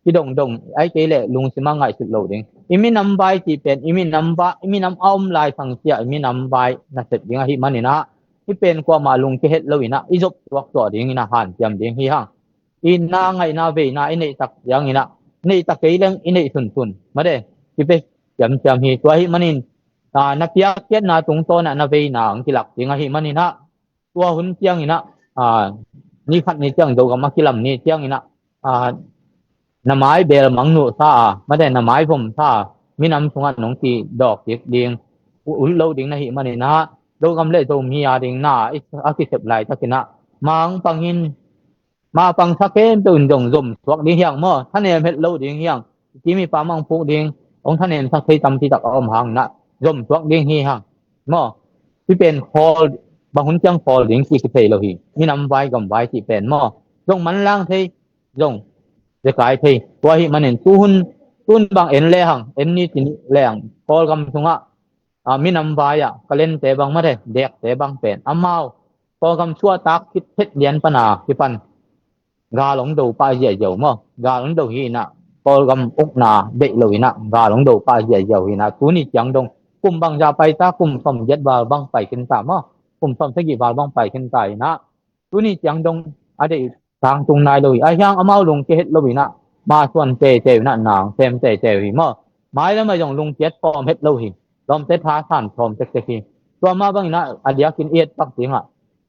kidongdong ai kei leh lungsim a ngaihsut lo ding. I minam vai cih pen i minam vai, i minam a om lai sang cia i minam vai nasep ding ahih manin ah, i pen kuamah lungke het lo in ah i zop tuak tuah ding in ah hanciam ding hi hang. I na ngaihna veina i neihtak ciangin ah, neihtak kei leng i neih sunsun mate, kipia ciamciam hi. Tua ahih manin, ah, na piakkhiatna tungtawn ah na veina hong kilak ding ahih manin ah, tua hun ciangin ah, ah, ni khat ni ciang Zogam a kilam ni ciangin ah, ah, na mai bel mang nuhsa a, mate, na mai vomsa a, minam sungah nong kidawk kik ding, u-, ulh lo ding na hih manin ah, Zogam le Zomi a ding na i, a kisep laitakin ah, mang pangin, ma pangsa khempeuh in zong zom suak ding hi hang maw, thanem het lo ding hi hang. Kimipa mang puk ding, hong thanemsak thei tampi tak a om hangin ah, zom suak ding hi hang maw. Hih pen khawl, bang hun ciang khawl ding cih kithei lo hi. Minam vai gam vai cih pen maw, zong manlang thei, zong zekai thei. Tua ahih manin tuhun, tuhun bang en lehang, en ni ci lehang, Kawlgam sungah, ah, minam vai ah kalente bang mate, dekte bang pen amau Kawlgam suahtak khit phet lian pana kipan gal hong do pah ziahziau maw. Gal hong do hi in ah, Kawlgam ukna deih lo in ah gal hong do pah ziahziau hi in ah, tuni ciang dong kum bangzah pai ta, kum sawmgiat val bang pai khin ta maw, kum sawmsagih val bang pai khin ta in ah, tuni ciang dong a deih tangtung nai lo hi. Ahi hang amau lungke het lo in ah, masuan teitei in ah, na sem teitei hi maw. Mailam ah zong lungkiat pawm het lo hi. Lawmte thasan thawm tektek hi. Tua mah bangin ah a diakin i et pak ding ah,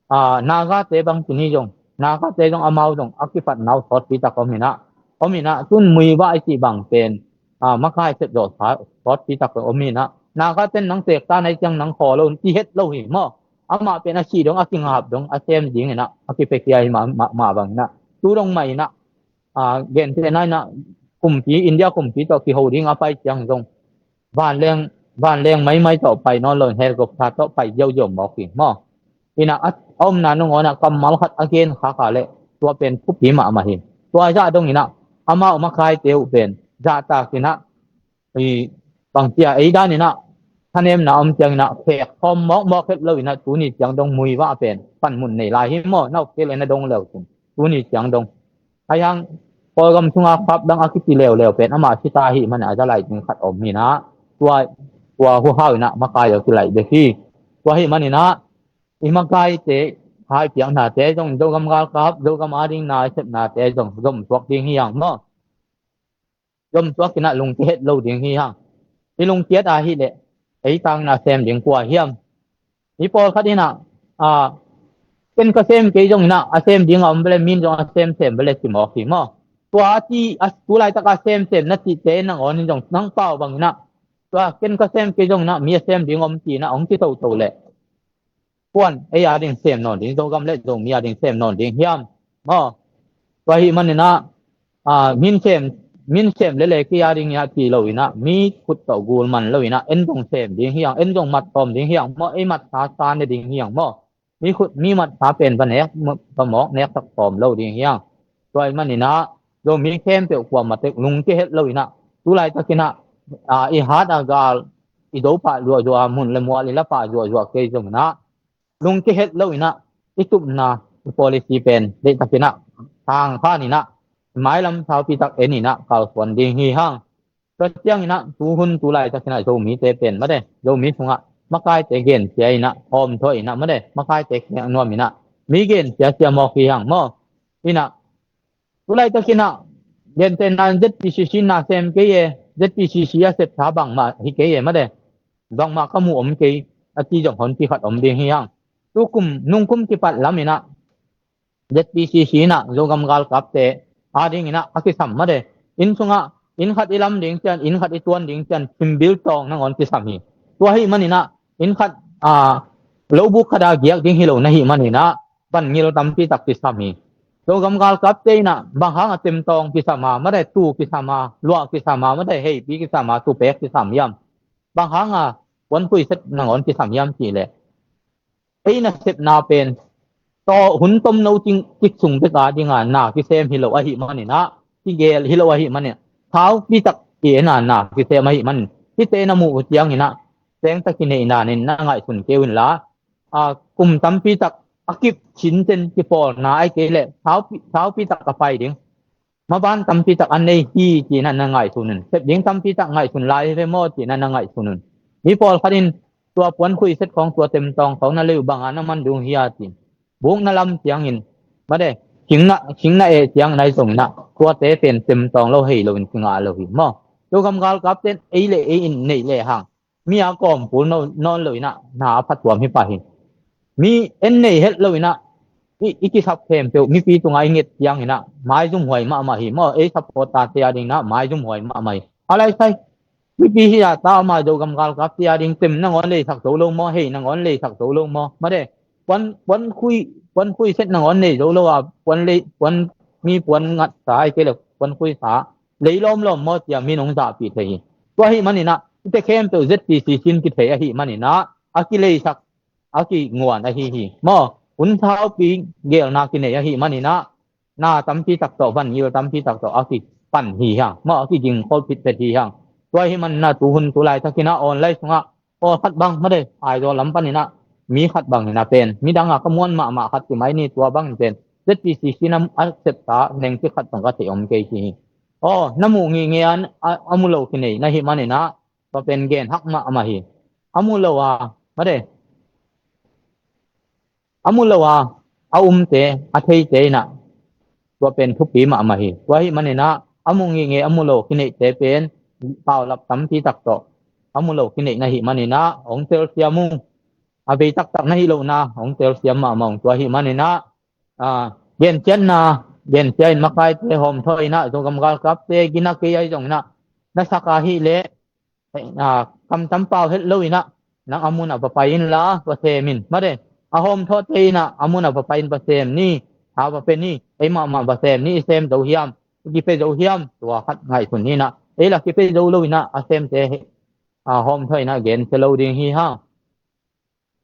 ah, Nagate bang ci ni zong, Nagate zong amau zong a kipatna uh sawtpi tak om in ah, om in ah, tun muivah i cih bang pen, ah, makai sep zawh sa-, sawtpi tak om in ah, Nagate nang tekta na hi ciang nang khawl lo un ci het lo hi maw. Amah pen a sih dong, a kingap dong, a sem ding in ah a kipiakhia hi mah, mah, mah bang in ah, tu dong mah in ah, ah, gentehna in ah, kumpi, India kumpi tawh kiho ding a pai ciang zong vanleng, vanleng maimai tawh pai nawn lo in, helicopter tawh pai ziauziau mawk hi maw. In ah, a, a omna nangawn ah kammal khat a gen khak a leh tua pen thupi mahmah hi. Tua zah dong in ah, amau makaite uh pen zahtak in ah, i, bang cia ei dan in ah thanemna om ciangin ah khek thawm mawkmawk het lo in ah, tuni ciang dong muivah pen panmun nei lai hi maw. Na uk kei leh na dong leu cin, tuni ciang dong. Ahi hang Kawlgam sunga khap dang a kici leuleu pen amah sita ahih manin a za lai ding khat om hi in ah, tua, tua huhau in ah makai a kilaih bek hi. Tua ahih manin ah i makaite hai piaknate zong, Zogam galkap, Zogam a ding na i sepnate zong zom suak ding hi hang maw. Zom suak in ah lungke het lo ding hi hang. I lungkiat ahih leh ei tangin a sem ding kua hiam? I pawlkhat in ah, ah, ken ka sem kei zong in ah, a sem ding a om vele, min zong a semsem vele ci mawk hi maw. Tua a ci, a, tu laitak a semsem na cihte nangawn in zong nang pau bang in ah, tua ken ka sem kei zong in ah, mi a sem ding om ci in ah hong ci toto leh, kuan ei a ding sem nawn ding, Zogam le Zomi a ding sem nawn ding hiam maw. Tua ahih manin ah, ah, min sem, min sem lele kei a ding in ah ci lo in ah, mi khut tawh gul man lo in ah, en zong sem ding hi hang, en zong mat tawm ding hi hang maw, ei matsa sa ne ding hi hang maw. Mi khut, mi matsa pen va nek, va mawk nek tak tawm lo ding hi hang. Tua ahih manin ah Zomi khempeuh kuamah tek lungke het lo in ah, tu laitakin ah, ah, i hat a gal, i do pah zuahzuah, mun le mual i la pah zuahzuah kei zong in ah, lungke het lo in ah, i tupna, i policy pen deihtakin ah tangkhan in ah, mailam saupi tak en in ah kalsuan ding hi hang. Tua ciangin ah tuhun tu laitakin ah Zomite pen mate, Zomi sungah makaite gensia in ah, hawmthuah in ah mate, makaite khek nuam in ah, mi gensia sia mawk hi hang maw. In ah, tu laitakin ah, gentehna in Z P C C na sem kei e, Z P C C a sepsa bangmah hi kei e mate, bangmah ka mu om kei, a ci zong honpi khat om ding hi hang. Tu kum, nungkum kipat lam in ah, Z P C C in ah Zogam galkapte a ding in ah a kisam mate. Inn sungah, inn khat i lam ding ciang, inn khat i tuan ding ciang, thimbil tawng nangawn kisam hi. Tua ahih manin ah, inn khat, ah, lobuk khat a giak ding hi lo na hih manin ah, van ngil tampi tak kisam hi. Zogam galkapte in ah, bang hang a tem tawng kisam a mate, tu kisam a, luah kisam a mate, heipi kisam a, tu pek kisam hiam? Bang hang a puan khuiset nangawn kisam hiam cih leh, ei nasepna pen tawh hun tomno cing kik sung bek a ding a na kisem hi lo ahih manin ah, kigel hi lo ahih manin ah, thaupi tak i en a na kisem ahih manin, hihte na muh uh ciangin ah, teng tak i neihna nen na ngaihsun kei un la, a, kum tampi tak a kip cin ten kipawlna ai kei leh thaupi, thaupi tak a pai ding. maban tampi tak a nei hi ci-in ah na ngaihsun un. Sep ding tampi tak ngaihsun lai hi ve maw ci-in ah na ngaihsun un. Mi pawlkhat in tua puan khuiset khawng, tua temtawng khawng na lei uh bang a na man ding hia ci-in buk na lam ciangin, mate, singna, singna eh ciangin ahi zongin ah tuate pen temtawng lo hei loin kingah lo hi maw. Zogam galkapte in ei le ei in nei le hang mi a kawmpul nawn loin ah na a phatuam hi pah hi. Mi en nei het loin ah i, i kisap khempeuh mipi tungah i nget ciangin ah maizum huai mahmah hi maw. Ei supporter-te a dingin ah maizum huai mahmah hi. A lai sai mipi hi a ta ama Zogam galkapte a ding tem nangawn leisak zo lo maw, hei nangawn leisak zo lo maw, mate, puan, puan khui, puan khuiset nangawn nei zo lo a, puan lei, puan, mi puan ngatsa ai kei le puan khuisa lei lawmlawm maw cia min hong zahpih thei hi. Tua ahih manin ah hihte khempeuh Z P C C in kithei ahih manin ah a kileisak, a kinguan ahi hi maw. Hun saupi geelna kinei ahih manin ah na tampi tak tawh, vangel tampi tak tawh a kipan hi hang maw, a kigingkhol phitphet hi hang. Tua ahih manin ah tuhun tulaitakin ah online sungah pawlkhat bang, mate, Aizawl lam panin ah mi khat bangin ah pen midang a ka muan mahmah khat ci mai ni, tua bangin pen Z P C C in a sepsa nengcik khat zong ka theih om kei ci hi. Aw, na muh ngitnget a, a, a mu lo kinei na hih manin ah tua pen genhak mahmah hi. A mu lo a, mate, a mu lo a, a umte, a theite in ah tua pen thupi mahmah hi. Tua ahih manin ah a mu ngitnget, a mu lo kineihte pen paulap tampi tak tawh a mu lo kineih na hih manin ah hong telsiam ung. A bei taktak na hih lohna hong telsiam mahmah ung. Tua ahih manin ah, ah, genciatna, genciat in makaite hawmthawh in ah Zogam galkapte gina kei ahi zongin ah na sak ahih leh, ah, kamtam pau het loin ah nang a mun ah va pai inla va sem in, mate, a hawmthawhte in ah a mun ah va pai in va sem ni, a va pe ni, ei mahmah va sem ni, i sem zo hiam, i kipe zo hiam, tua khat ngaihsun ni in ah. Ei la kipe zo loin ah a semte, ah, hawmthawh in ah gensia lo ding hi hang.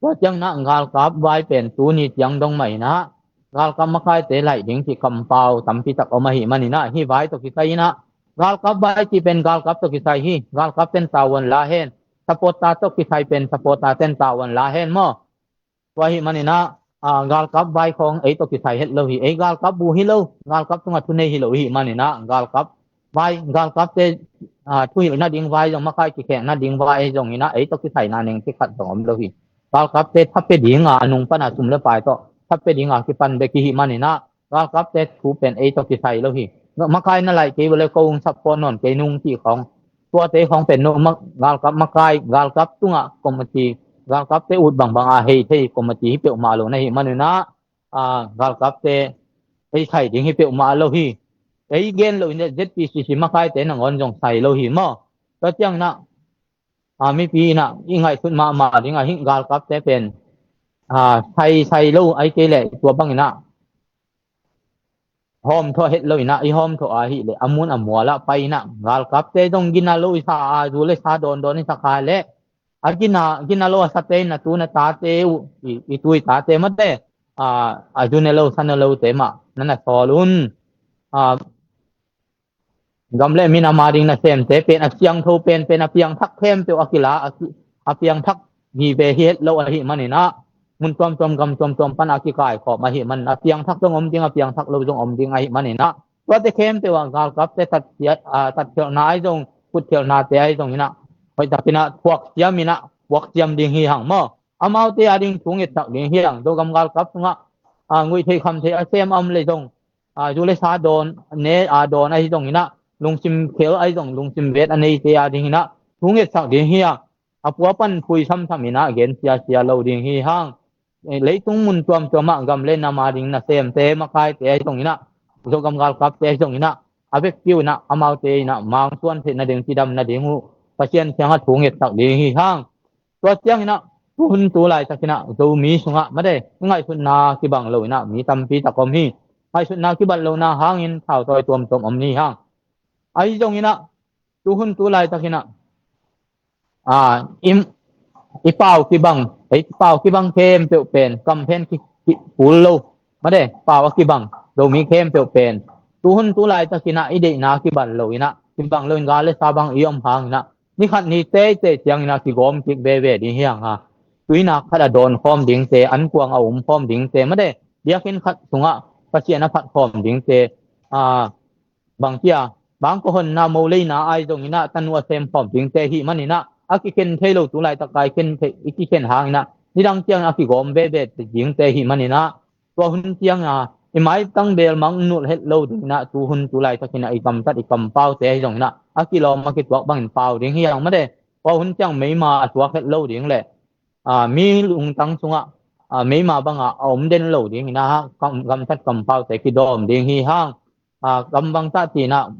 Tua ciangin ah galkap vai pen tuni ciang dong mah in ah galkap makaite laih ding cih kampau tampi tak om ahih manin ah hih vai tawh kisai in ah, galkap vai cih pen galkap tawh kisai hi. Galkapte in tavuan la hen, supporter tawh kisai pen supporter-te in tavuan la hen maw. Tua ahih manin ah, ah, galkap vai khawng ei tawh kisai het lo hi. Ei galkap bu hi lo, galkap tungah thunei hi lo ahih manin ah galkap vai, galkapte, ah, thuhilh nading vai zong, makai kikhek nading vai zongin ah ei tawh kisaina nengcik khat zong om lo hi. Galkapte tha pia ding a, a nung pan a sum le pai tawh tha pia ding a kipan bek i hih manin ah galkapte thu pen ei tawh kisai lo hi. Makai na laih kei uh leh ko hong support nawn kei nung cih khawng, tuate khawng pen no, ma-, galkap makai, galkap tungah committee, galkapte ut bangbang a hei thei committee hi peuhmah lo na hih manin ah, ah, galkapte ei sai ding hi peuhmah lo hi. Ei gen loin ah Z P C C makaite nangawn zong sai lo hi maw. Tua ciangin ah, ah, mipi in ah i ngaihsut mahmah ding ah hih galkapte pen, ah, sai, sai lo ahih kei leh tua bangin ah hawmthawh het loin ah i hawmthawh ahih leh a mun a mual ah pai in ah galkapte zong gina lo i sa a, zu le sa dawndawn i sa kha leh a gina, gina lo a sate in a tu na tate uh, i, i tu i tate mate, a, a zu ne lo sa ne lote mah na na sawl un. A, gam le minam a ding nasemte pen a siangtho penpen a piangthak khempeuh a kila, a ki-, a piangthak hi ve hi het lo ahih manin ah mun tuamtuam gam tuamtuam pan a kikaikhawm ahih manin a piangthak zong om ding, a piangthak lo zong om ding ahih manin ah tuate khempeuh ah galkapte tatkhiat, ah, tatkhialhna ahi zong, kutkhialhnate ahi zongin ah hoih takin ah thuaksiam in ah thuaksiam ding hi hang maw. Amaute a ding thu ngetsak ding hi hang. Zogam galkap sungah, ah, nguih theih kham theih a sem a om leh zong, ah, zu le sa dawn, ne a dawn ahi zongin ah lungsim khel ahi zong, lungsim vet a neite a dingin ah thu ngetsak ding hi hang. A pua pan phui samsam in ah gen siasia lo ding hi hang. Eh, leitung mun tuamtuam ah gam le nam a ding nasemte, makaite ahi zongin ah, Zogam galkapte ahi zongin ah a vekpi un ah amaute in ah mangsuan theih nading, cidam nading uh Pasian kiangah thu ngetsak ding hi hang. Tua ciangin ah tu hun tu laitakin ah Zomi sungah mate i ngaihsutna kibang lo in ah mi tampi tak om hi. Ngaihsutna kibang lohna hangin thautawi tuamtuam om ni hang. Ahi zongin ah tu hun tu laitakin ah, ah, i, i pau kibang, i pau kibang khempeuh pen kamphen ki, ki pul lo. Mate, pau a kibang Zomi khempeuh pen tu hun tu laitakin ah i deihna kibang lo in ah, kibang lo in gal le sa bang i om hangin ah ni khat ni teitei ciangin ah kigawm kik veve ding hi hang a. Tuinak khat a dawn khawm dingte, ankuang a um khawm dingte, mate, biakinn khat sungah Pasian a phat khawm dingte, ah, bang kia, bang ko honna mo leina ai zong inah tanu a sem khawm dingte hi maninah, a kikhen thei lo tu laitak a i khen thei, i kikhen hanginah nidang ciang a kigawm veve dingte hi maninah, tua hun cianga i maitang bel mang nulh het lo dinginah, tu hun tu laitakinah i gamtat i kampaute hi zonginah a kilawm a kituak bangin pau ding hi hang mate. Tua hun ciang meima a tuak het lo ding le, aa, mi lungtang sungah, aa, meima bangah a om den lo dinginah, kam, gamtat kampaute kidawm ding hi hang. Aa, gam bangtah tinah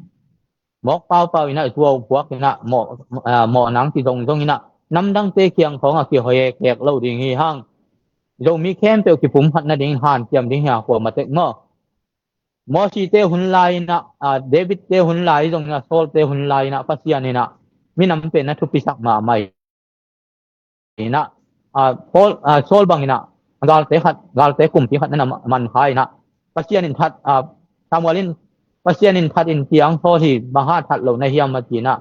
mawk paupau inah zuau puak inah mawh, aa, mawh nang kizongzong inah namdangte kiang khawngah kihoi kek lo ding hi hang. Zomi khempeuh kipum khat nading hanciam ding hi a, kua matek maw? Mosite hun lai inah, aa, Davidte hun lai zong inah, Saulte hun lai inah Pasian inah minam pen a thupisak mahmah inah, aa, Saul, aa, Saul bang inah galte khat, galte kumpi khat na na man kha inah Pasian in that, aa, Samuel in Pasian in that in tiang Saul hi bang ha that lo na hiam a ci inah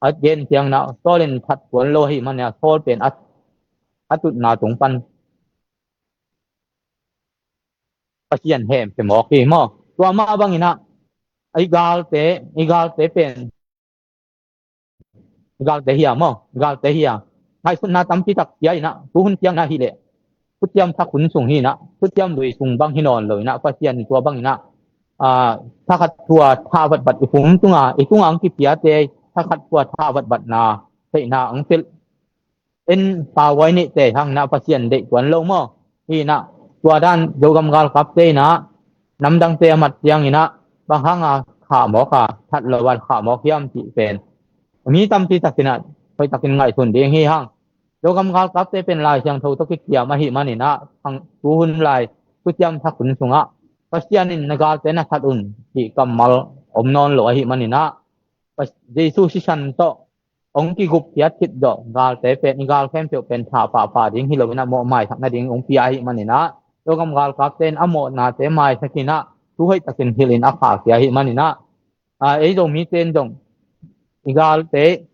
a gen tiang inah Saul in that tuan lo ahi man inah Saul pen a, a tutna tung pan Pasian hem pe mawk hi maw? Tua mah bang inah i galte, i galte pen, i galte hi a maw? I galte hi a. Ngaihsutna tampi tak cia inah, tu hun ciang inah hi leh, thuciam thak hun sung hi inah, thuciam lui sung bang hi nawn lo inah, Pasian in tua bang inah, aa, thakhat thua tha vatvat i phung tunga, i tunga ang kipiate thakhat thua tha vatvatna theihna ang pilh en, pahuai neihte hang inah Pasian deih tuan lo maw? Hi inah tua dan Zogam galkapte inah namdangte a mat ciang inah bang hanga khahmawk a, that lo a khahmawk hiam cih pen mi tampi takinah hoihtakin ngaihsun ding hi hang. Zogam galkapte pen Lai Siangtho tawh kikiam ahi maninah, tu hun lai thuciam thak hun sungah Pasian in na galte na that un cih kammal om nawn lo ahi maninah, Pas-, Jesu sisan tawh hong kigup khiat khit zawh galte pen, i gal khempeuh pen tha pahpah ding hi lo inah mawh maisak nading hong pia ahi maninah, Zogam galkapte in a mawhnate maisak inah thu hoihtakin hilh in a khahkhia ahi maninah, aa, ei Zomite in zong i galte,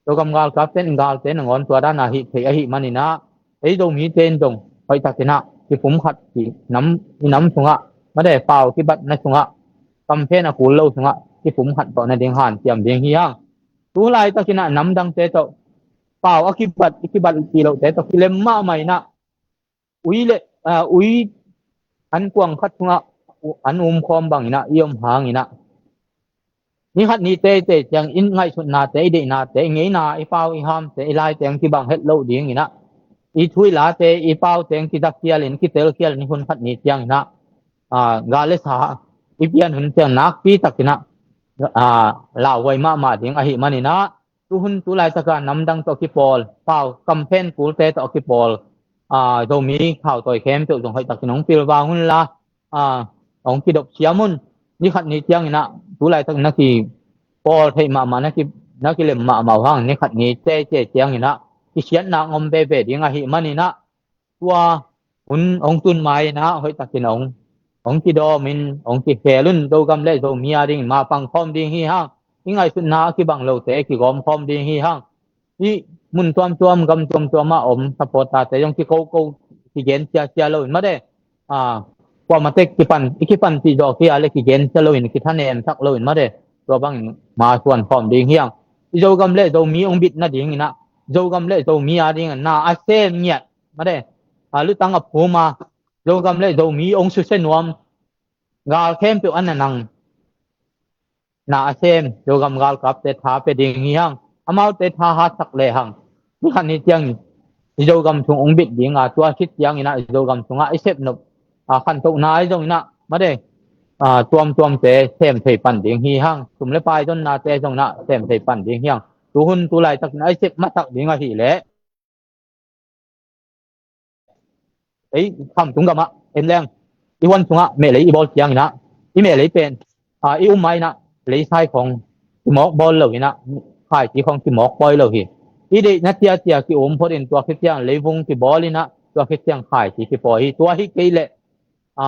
Zogam galkapte in galte nangawn tua dana hih theih ahi maninah, ei Zomite in zong hoihtakinah kipum khat hi nam, i nam sungah mate, pau kibatna sungah kamphen a kul lo sungah kipum khat tawh nading hanciam ding hi hang. Tu laitakinah namdangte tawh pau a kibat, i kibat ti lohte tawh kilem mahmah inah ui le, aa, ui an kuang khat sungah an umkhawm bang inah i om hang inah, ni khat ni teitei ciang i ngaihsutnate, i deihnate, i ngeina, i pau i hamte, i laite ang kibang het lo ding inah, i thu i late, i paute ang kizakkhial in, kitelkhial in, ni hun khat ni ciang inah, aa, gal le sa i pian hun ciang nakpi takinah, aa, lauhuai mahmah ding ahi maninah, tu hun tu laitaka namdang tawh a kipawl, pau kamphen kulte tawh a kipawl, aa, Zomi khautawi khempeuh zong hoihtakin hong pilvang unla, aa, hong kidop siam un. Ni khat ni ciang inah tu laitak na kipawl theih mahmah, na ki, na kilem mahmah uh hang, ni khat ni teitei ciang inah kisiatna hong om veve ding ahi maninah, tua hun hong tun mai inah hoihtakin hong, hong kidawm in, hong kikhel un. Zogam le Zomi a dingin mapang khawm ding hi hang. I ngaihsutna a kibang lote kigawm khawm ding hi hang. I mun tuamtuam, gam tuamtuam ah om supporter-te zong kikoko, kigen ciacia lo in mate, aa, kuamate kipan, i kipanpih zawh khia le kigen cia lo in, kithanem sak lo in mate, tua bangin masuan khawm ding hi hang. I Zogam le Zomi hong bit nading inah, Zogam le Zomi a dingin na a sem ngiat mate, aa, lutang a phum a, Zogam le Zomi hong susia nuam gal khempeuh a na nang na a sem Zogam galkapte tha pia ding hi hang. Amaute tha hatsak lehang, ni khat ni ciangin i Zogam sung hong bit ding a, tua khit ciangin ah i Zogam sungah i sepnop, a, khantohna ahi zongin ah mate, a, tuamtuamte sem thei pan ding hi hang. Sum le pai zonnate zongin ah sem thei pan ding hi hang. Tu hun tu laitakin ah i sep masak ding ahih leh, ei, Khamtung gamah en leng, i huan sungah mehlei i bawl ciangin ah, i mehlei pen, a, i um ma-in ah leisai khawng kimawk bawl lo in ah, khaiti khawng kimawk pawi lo hi. I deihna tiatia ki-um phot in tua khit ciang leivung kibawl in ah, tua khit ciang khaiti kipawi hi. Tua hi kei leh, a,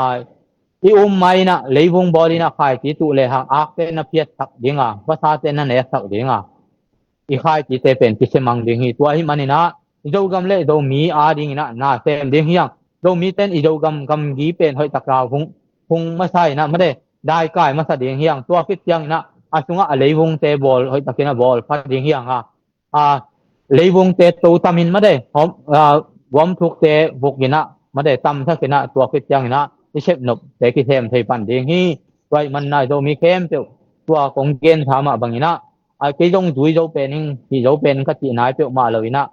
i um ma-in ah leivung bawl in ah khaiti tuh lehang akte na phiatsak ding a, vasate na neksak ding a, i khaitite pen kisemang ding hi. Tua ahih manin ah i Zogam le Zomi adingin ah na sem ding hi hang. Zomite in i Zogam gamgi pen hoih taka hung, hung masa in ah mate, daikai masa ding hi hang. Tua khit ciangin ah a sungah a leivungte bawl hoihtakin a bawl pha ding hi hang a, a leivungte to tamin made hom, a, gomthukte vukin ah made tamthakin ah tua khit ciangin ah i sepnopte kisem thei pan ding hi. Tua ahih manin ah Zomi khempeuh tua kong gen tha mah bangin ah, a, kei zong zui zo pen ing, hih zo pen ing ka cih nai peuhmah lo in ah,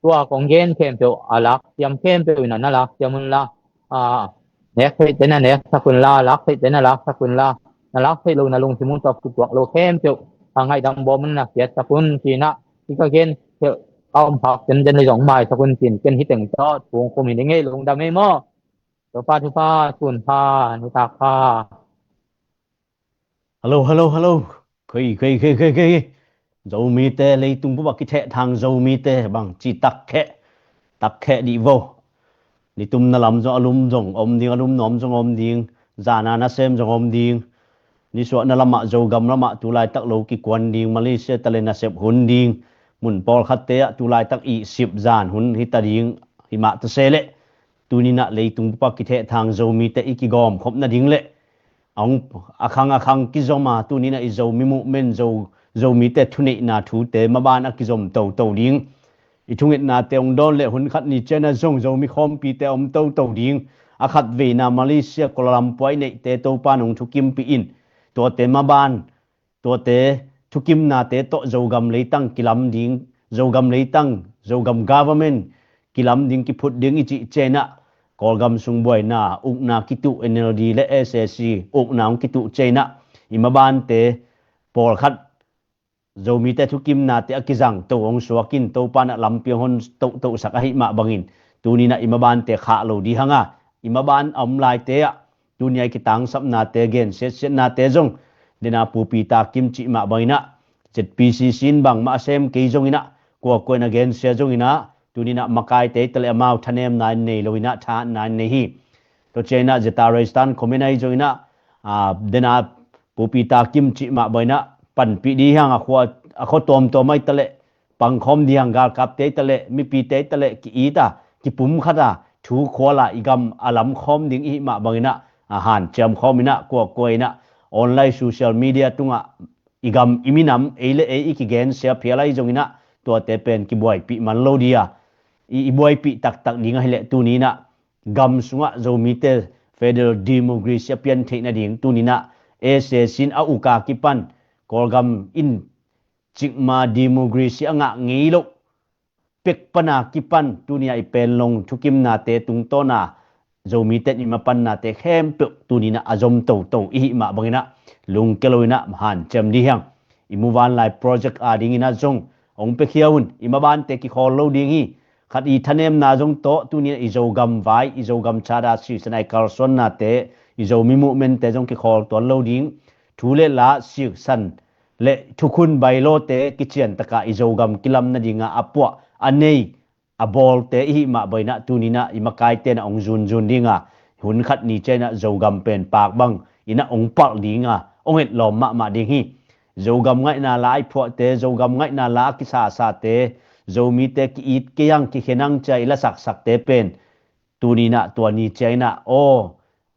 tua kong gen khempeuh a laksiam khempeuh in ah na laksiam unla, a, nek theihte na neksak unla, lak theihte na laksak unla, na lak theih lo na lungsim uh tawh kituak lo khempeuh a ngaihdam bawm un na kiatsak un ci-in ah, hih ka gen khempeuh a om phak tenden le zong maisak un ci-in ken hih teng tawh thung khum hi ning ei. Lungdam ei maw. Topa thupha, sun pha, nitak pha. Hello, hello, hello. Khei, khei, khei, khei, khei. Zomite, leitung bup a kithehthang Zomite bang ci takkheh, takkheh dih vo. Nitumna lam zong a lum zong om ding, a lum nuam zong om ding. Zana nasem zong om ding. Nisuahna lamah, Zogam lamah tulaitak lo kikuan ding, Malaysia tale nasep hun ding. Mun pawlkhatte ah tulaitak ihsip zan hun hita ding. Himah tase leh tuninah leitung bup a kithehthang Zomite i kigawmkhop nading leh a hong, a khang a khang kizom a, tuninah i Zomi movement, Zo, Zomite thuneihna thute maban a kizom toto ding. I thungetnate hong dawn leh hun khat ni cianah zong Zomi khawmpite a om toto ding. A khatveina Malaysia Kuala Lumpur i neihte Topa in hong thukimpih in, tuate maban, tuate thukimnate tawh Zogam leitang kilam ding, Zogam leitang, Zogam government kilam ding, kiphut ding i cih cianah, Kawlgam sung buaina ukna kituh, N L D le S A C ukna hong kituh cianah, i mabante pawlkhat Zomite thukimnate a kizang to hong suak in, Topa in ah lampi hong hon tohtohsak ahih mah bangin, tuninah i mabante khah lo dih hang a, i maban a om laite ah tunia i kitangsapnate, gensiatsiatnate zong, dena Pu Peter Kim cih mah banginah, Z P C C in bangmah a sem kei zonginah, kuakua in a gensia zonginah, tuninah makaite i taleh amau thanemna in nei loinah thahatna in nei hi. Tua cianginah Zeta Reistan comment ahi zonginah, a, dena Pu Peter Kim cih mah banginah panpih dih hiang, a khua, a khua tuamtuam ahi taleh pangkhawm dih hiang, galkapte i taleh, mipite i taleh ki-it a, kipumkhat a, thu khual a, i gam a lamkhawm ding i hih mah banginah, a, hanciam khawm inah, kuakua inah, online social media tungah i gam, i minam, ei le ei i kigensia phial ahi zonginah, tuate pen kibuaipih man lo dih a, i, i buaipih taktak ding ahileh tuninah gam sungah Zomite federal democracy a pian theih nading tuninah S A C in a uk a kipan, Kawlgam in cikmah democracy a ngah ngei loh pek pana kipan, tunia i Panglong thukimnate tungtawna Zomite in i mapannate khempeuh tuninah a zom toto i hih mah banginah, lungkia loinah hanciam dih hiang. I muvanlai project a dinginah zong hong piakhia un, i mabante kikhawl lo ding hi. Khat i thanemna zong tawh tuninah i Zogam vai, i Zogam chada siksan a i kalsuannate, i Zomi movement-te zong kikhawl tuan lo ding. Thu le la siksan le thukhun bailawte kiciantaka i Zogam kilam nadinga a puah a nei a bawlte i hih mah banginah tuninah i makaite inah hong zunzun dinga, hun khat ni cianginah Zogam pen pak bang inah hong palh dinga hong etlawm mahmah ding hi. Zogam ngaihna la a i phuahte, Zogam ngaihna la a kisasate, Zomite ki-it kei ang, kikhen ang cia i lasaksakte pen tuninah tua ni cianginah aw,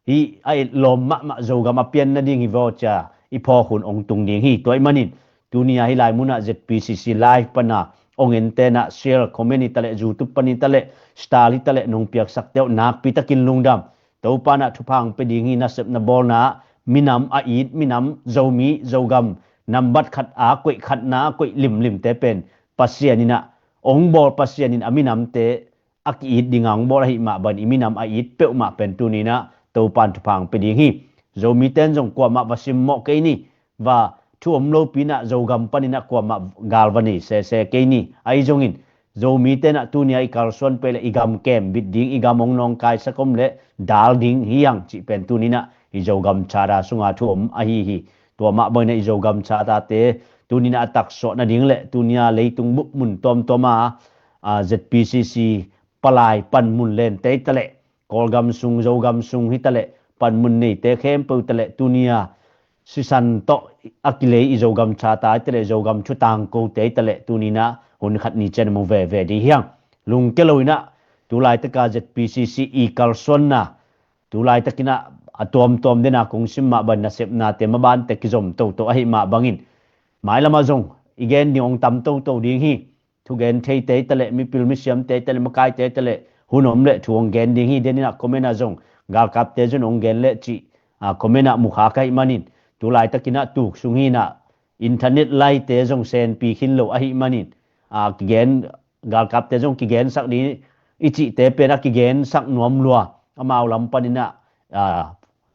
hih a etlawm mahmah Zogam a pian nading hi vaw cia i phawk hun hong tung ding hi. Tua ahih manin tunia hih lai munah Z P C C live pana hong ente inah share, comment hi taleh, YouTube pan hi taleh, star hi taleh nong piaksakte uh nakpitakin lungdam. Topa inah thupha hong pia ding hi. Nasepna bawlna ah minam a it, minam, Zomi, Zogam nambat khat a koih, khatna a koih limlimte pen Pasian inah hong bawl, Pasian in a minamte a ki-it dinga hong bawl ahih mah bangin i minam a it peuhmah pen tuninah Topa in thupha hong pia ding hi. Zomite in zong kuamah va simmawh kei ni, va thu om lopi inah Zogam paninah kuamah gal va nei sese kei ni. Ahi zongin Zomite inah tunia i kalsuan pei le i gam kembit ding, i gam hong nawngkaisak om le dal ding hi ang cih pen tuninah i Zogam chada sunga thu om ahi hi. Tua mah banginah i Zogam chadate tuninah a taksuah nading le tunia leitung bup mun tuamtuama, a, Z P C C palai panmun lente hi taleh, Kawlgam sung, Zogam sung hi taleh, panmun neite khempeuh hi taleh, tunia sisan tawh a kilei i Zogam chata hi taleh, Zogam thutangkote hi taleh, tuninah hun khat ni cian mu veve dih hiang. Lungkia loinah tulaitaka Z P C C i kalsuanna, tulaitakinah a tuamtuam dena kong sim mah bang nasepnate mabante kizom toto ahi mah bangin, mailamah zong i gen ding hong tam toto ding hi. Thugen theite i taleh, mipil misiamte i taleh, makaite i taleh, hun om leh thu hong gen ding hi. Deninah comment ah zong galkapte zun hong gen leh cih comment ah mukha ka hih manin, tulaitakinah tuk sung hinah internet laite zong senpi khin lo ahi manin, kigen, galkapte zong kigensak ding i cihte pen a kigensak nuam lua. Amau lam paninah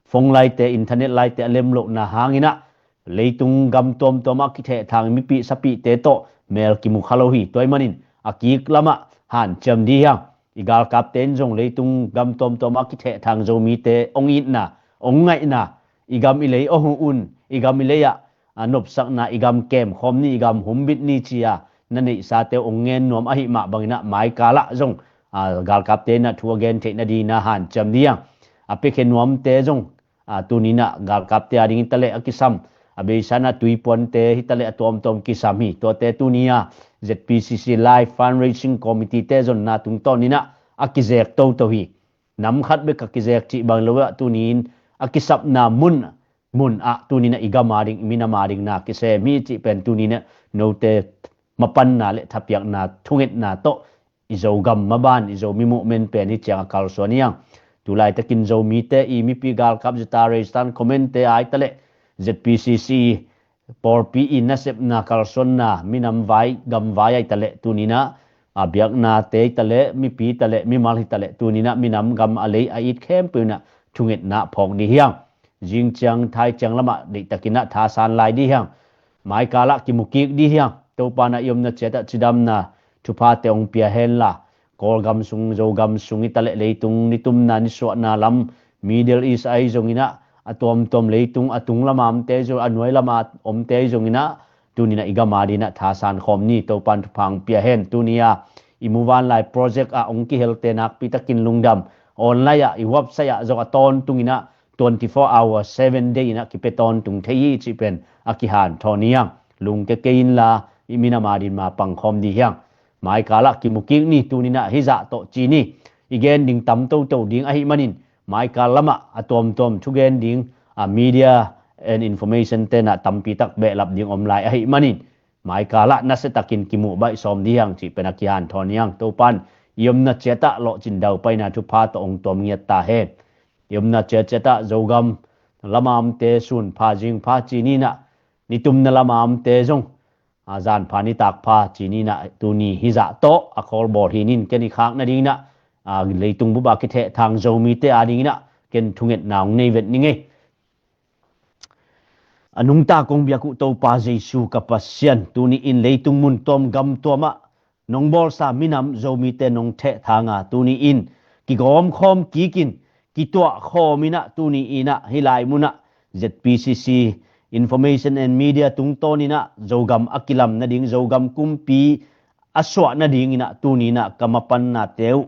phone laite, internet laite a lem lohna hanginah leitung gam tuamtuam a kithehthang mipi sapite tawh mel kimukha lo hi. Tua ahih manin a kik lamah hanciam dih hiang. I galkapte in zong leitung gam tuamtuam a kithehthang Zomite hong itna, hong ngaihna, i gam i lei hong huh un, i gam i lei ah a nopsakna, i gam kemkhawm ni, i gam humbit ni ci-a na neihsate hong ngen nuam ahi mah banginah maikalah zong galkapte inah thu a gen theih nadingin hanciam dih hiang. A piakhia nuamte zong tuninah galkapte a ding hitaleh a kisam, a beisanah tuipuante hitaleh a tuamtuam kisam hi. Tuate tuni-a Z P C C Live Fundraising Committee te zonna tungtawninah a kizek toto hi. Nam khat bek a kizek cih bang lo ah tunin a kisapna mun mun ah tuninah i gam a ding, i minam a ding na kisem hi cih pen tuninah note mapanna le thapiakna, thungetna tawh i Zogam maban, i Zomi movement pen hi ciang a kalsuan hiang. Tulaitakin Zomite i mipi galkap zeta reistan commente a hitaleh Z P C C pawlpi i nasepna kalsuanna minam vai, gam vai a hitaleh tuninah a biaknate hitaleh, mipi hitaleh, mimal hitaleh tuninah minam gam a lei a it khempeuh inah thungetna phawk dih hiang. Zing ciang, thai ciang lamah deihtakinah thasan lai dih hiang. Maikalah kimukik dih hiang. Topa na i omna ciatah cidamna thuphate hong pia henla, Kawlgam sung, Zogam sung hitaleh leitung nitumna nisuahna lam, Middle East ahi zonginah a tuamtuam leitung a tung lama omte zong, a nuai lama omte ahi zonginah tuninah i gam a dinah thasan khawm ni. Topan thupha hong pia hen. Tuni-a i muvanlai project ah hong kihelte nakpitakin lungdam. Online ah, i website ah zong a tawntunginah twenty four hour, seven day inah kipia tawntung thei hi cih pen a kihanthawn hiang. Lungke kei inla i minam a din ma pangkhawm dih hiang. Maikalah kimukik ni. Tuninah hizah tawh ci ni. I gen ding tam toto ding ahi manin maikal lamah a tuamtuam thugen ding a media and information tenah tampitak behlap ding om lai ahi manin maikalah nasiatakin kimuh baih sawm dih hiang cih pen a kihanthawn hiang. Topan i omna ciatah lawhcin daupaina thupha tawh hong tuam ngiat ta hen. I omna ciatciatah Zogam lama omte sun pha zing pha ci ninah, nitumna lama omte zong a zan pha nitak pha ci ninah tuni hizah tawh a khawlbawl hi nin. Ken i khak nadinginah leitung bupa kithehthang Zomite a dinginah ken thungetna hong nei vet ning ei. A nungta kong biak uh Topa Jesu ka Pasian, tuni in leitung mun tuam gam tuamah nong bawlsa minam Zomite nong thehthanga tuni in kigawmkhawm kikin kituahkhawm inah tuni inah hih lai munah Z P C C Information and Media tungtawninah Zogam a kilam nading, Zogam kumpi a suah nadinginah tuninah ka mapannate uh,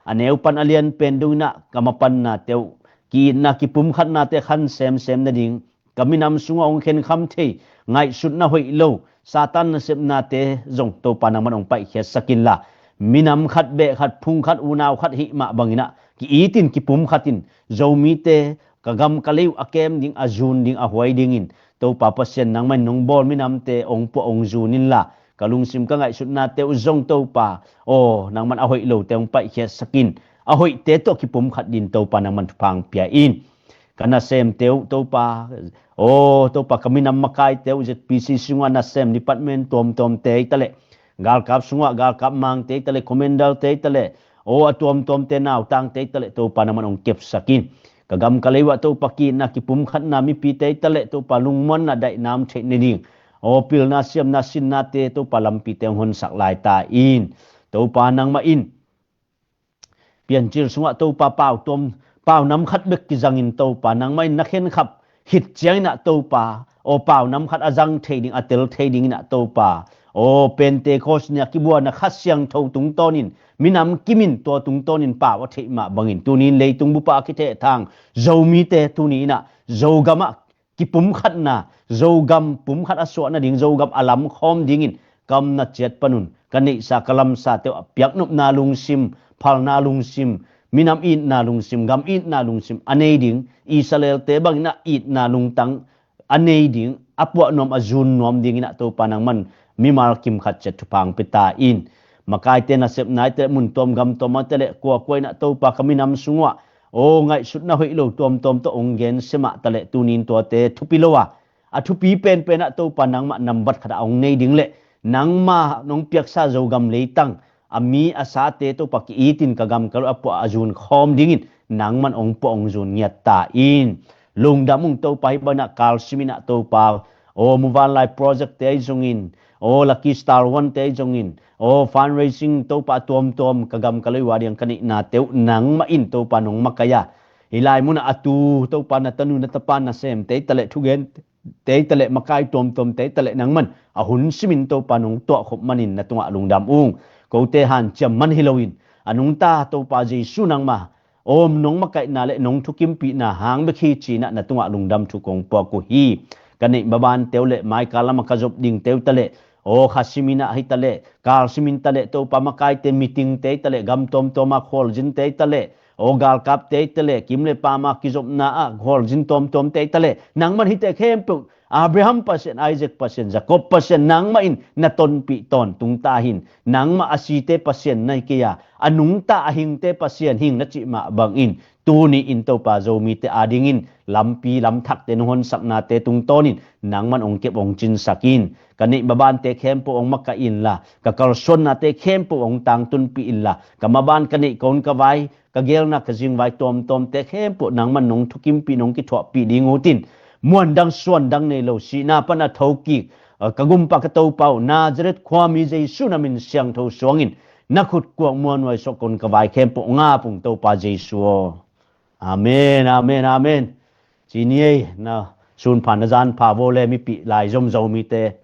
a neupan a lianpen donginah ka mapannate uh, ki-itna kipumkhatnate khan semsem nading, ka minam sungah hong khenkham thei ngaihsutna hoih lo Satan nasepnate zong Topa nangman hong paihkhiatsak inla, minam khat beh khat, phung khat, unau khat hih mah banginah ki-itin kipumkhatin Zomite ka gam ka lei uh a kem ding, a zun ding, a huai dingin Topa Pasian nangman nong bawl minamte hong puah hong zun inla, ka lungsim ka ngaihsutnate uh zong Topa aw nangman a hoih lote hong paihkhiatsak in, a hoihte tawh kipumkhat din Topa nangman thupha hong pia in. Ka nasemte uh Topa aw, Topa ka minam makaite uh Z P C sungah nasem department tuamtuamte hitaleh, galkap sungah galkap mangte hitaleh, commandote hitaleh, aw a tuamtuamte nautangte hitaleh Topa nangman hong kepsak in. Ka gam ka lei uh ah Topa ki-itna kipumkhatna mipite hitaleh Topa lungmuanna daihnam theih nading, aw pilna siamna sinnate Topa lampite hong honsak lai ta in. Topa nangmah in Piancil sungah Topa pau tuam, pau nam khat bek kizangin Topa nangmah in na khenkhap khit cianginah Topa aw pau nam khat a zang thei ding, a tel thei dinginah Topa aw Pentecost ni a kibuana Kha Siangtho tungtawnin minam kimin tua tungtawnin pau a theih mah bangin tunin leitung bupa a kithehthang Zomite tuni inah Zogamah kipumkhatna, Zogam pumkhat a suah nading, Zogam a lamkhawm dingin ka omna ciat panun ka neihsa ka lamsate uh a piaknopna lungsim, phalna lungsim, minam itna lungsim, gam itna lungsim a nei ding, Israel-te bangin ah itna lungtang a nei ding, a puah nuam, a zun nuam dingin ah Topa nangman mimal kimkhat ciat thupha hong pia ta in. Makaite nasepna hi taleh, mun tuam gam tuam hi taleh, kuakua in ah Topa ka minam sung uah aw ngaihsutna hoih lo tuamtuam tawh hong gensia mah taleh, tunin tuate thupi lo a, a thupi penpen ah Topa nangmah nambat khat ah hong nei ding leh, nangmah nong piaksa Zogam leitang a mi a sate Topa ki-itin ka gam ka lo a puah a zun khawm dingin nangman hong puah hong zun ngiat ta in. Lungdam ung Topa, hih bangin ah kalsimin ah Topa, aw muvanlai project-te ahi zongin, aw Lucky Star One-te ahi zongin, aw fundraising Topa tuamtuam ka gam ka lo ua ding ka neihnate uh nangmah in Topa nong makaih a, hih lai munah a tu Topa na tanu na tapa nasemte hi taleh, thugente hi taleh, makai tuamtuamte hi taleh, nangman a hun simin Topa nong tuahkhop manin na tungah lungdam ung. Kote hanciam man hi loin, a nungta Topa Jesu nangma om nong makaihna leh nong thukimpihna hang bek hi ci-in ah na tungah lungdam thu kong puak uh hi. Ka neih mabante uh leh maikal lamah ka zop dingte uh hi taleh, aw kha simin ah hi taleh, kal simin taleh, Topa makaite meeting-te hi taleh, gam tuamtuam ah khualzinte hi taleh, aw galkapte hi taleh, kim le pam ah kizopna ah khualzin tuamtuamte hi taleh, nangman hihte khempeuh Abraham Pasian, Isaac Pasian, Jacob Pasian nangmah in na tonpih tawntung ta hi in. Nangmah a site Pasian na hi kei a, a nungta a hingte Pasian hing na cih mah bangin, tuni in Topa Zomite adingin lampi lamthakte nong honsaknate tungtawnin nangman hong kep hong cinsak in. Ka neih mabante khempeuh hong makaih inla, ka kalsuannate khempeuh hong tangtunpih inla, ka maban ka neih, ka hun ka vai, ka gelna ka zingvai tuamtuamte khempeuh nangman nong thukimpih, nong kithuahpih ding ut in. Muandang suandang nei lo, sihna pan a thokik, ka gumpa ka Topa uh, Nazareth khuami Jesu na min siangtho suangin na khutkuak muanhuai suah ka hun ka vai khempeuh hong ap ung Topa Jesu aw. Amen, amen, amen. Ci ni ei, na sunpha na zanpha vua le mipih lai zom Zomite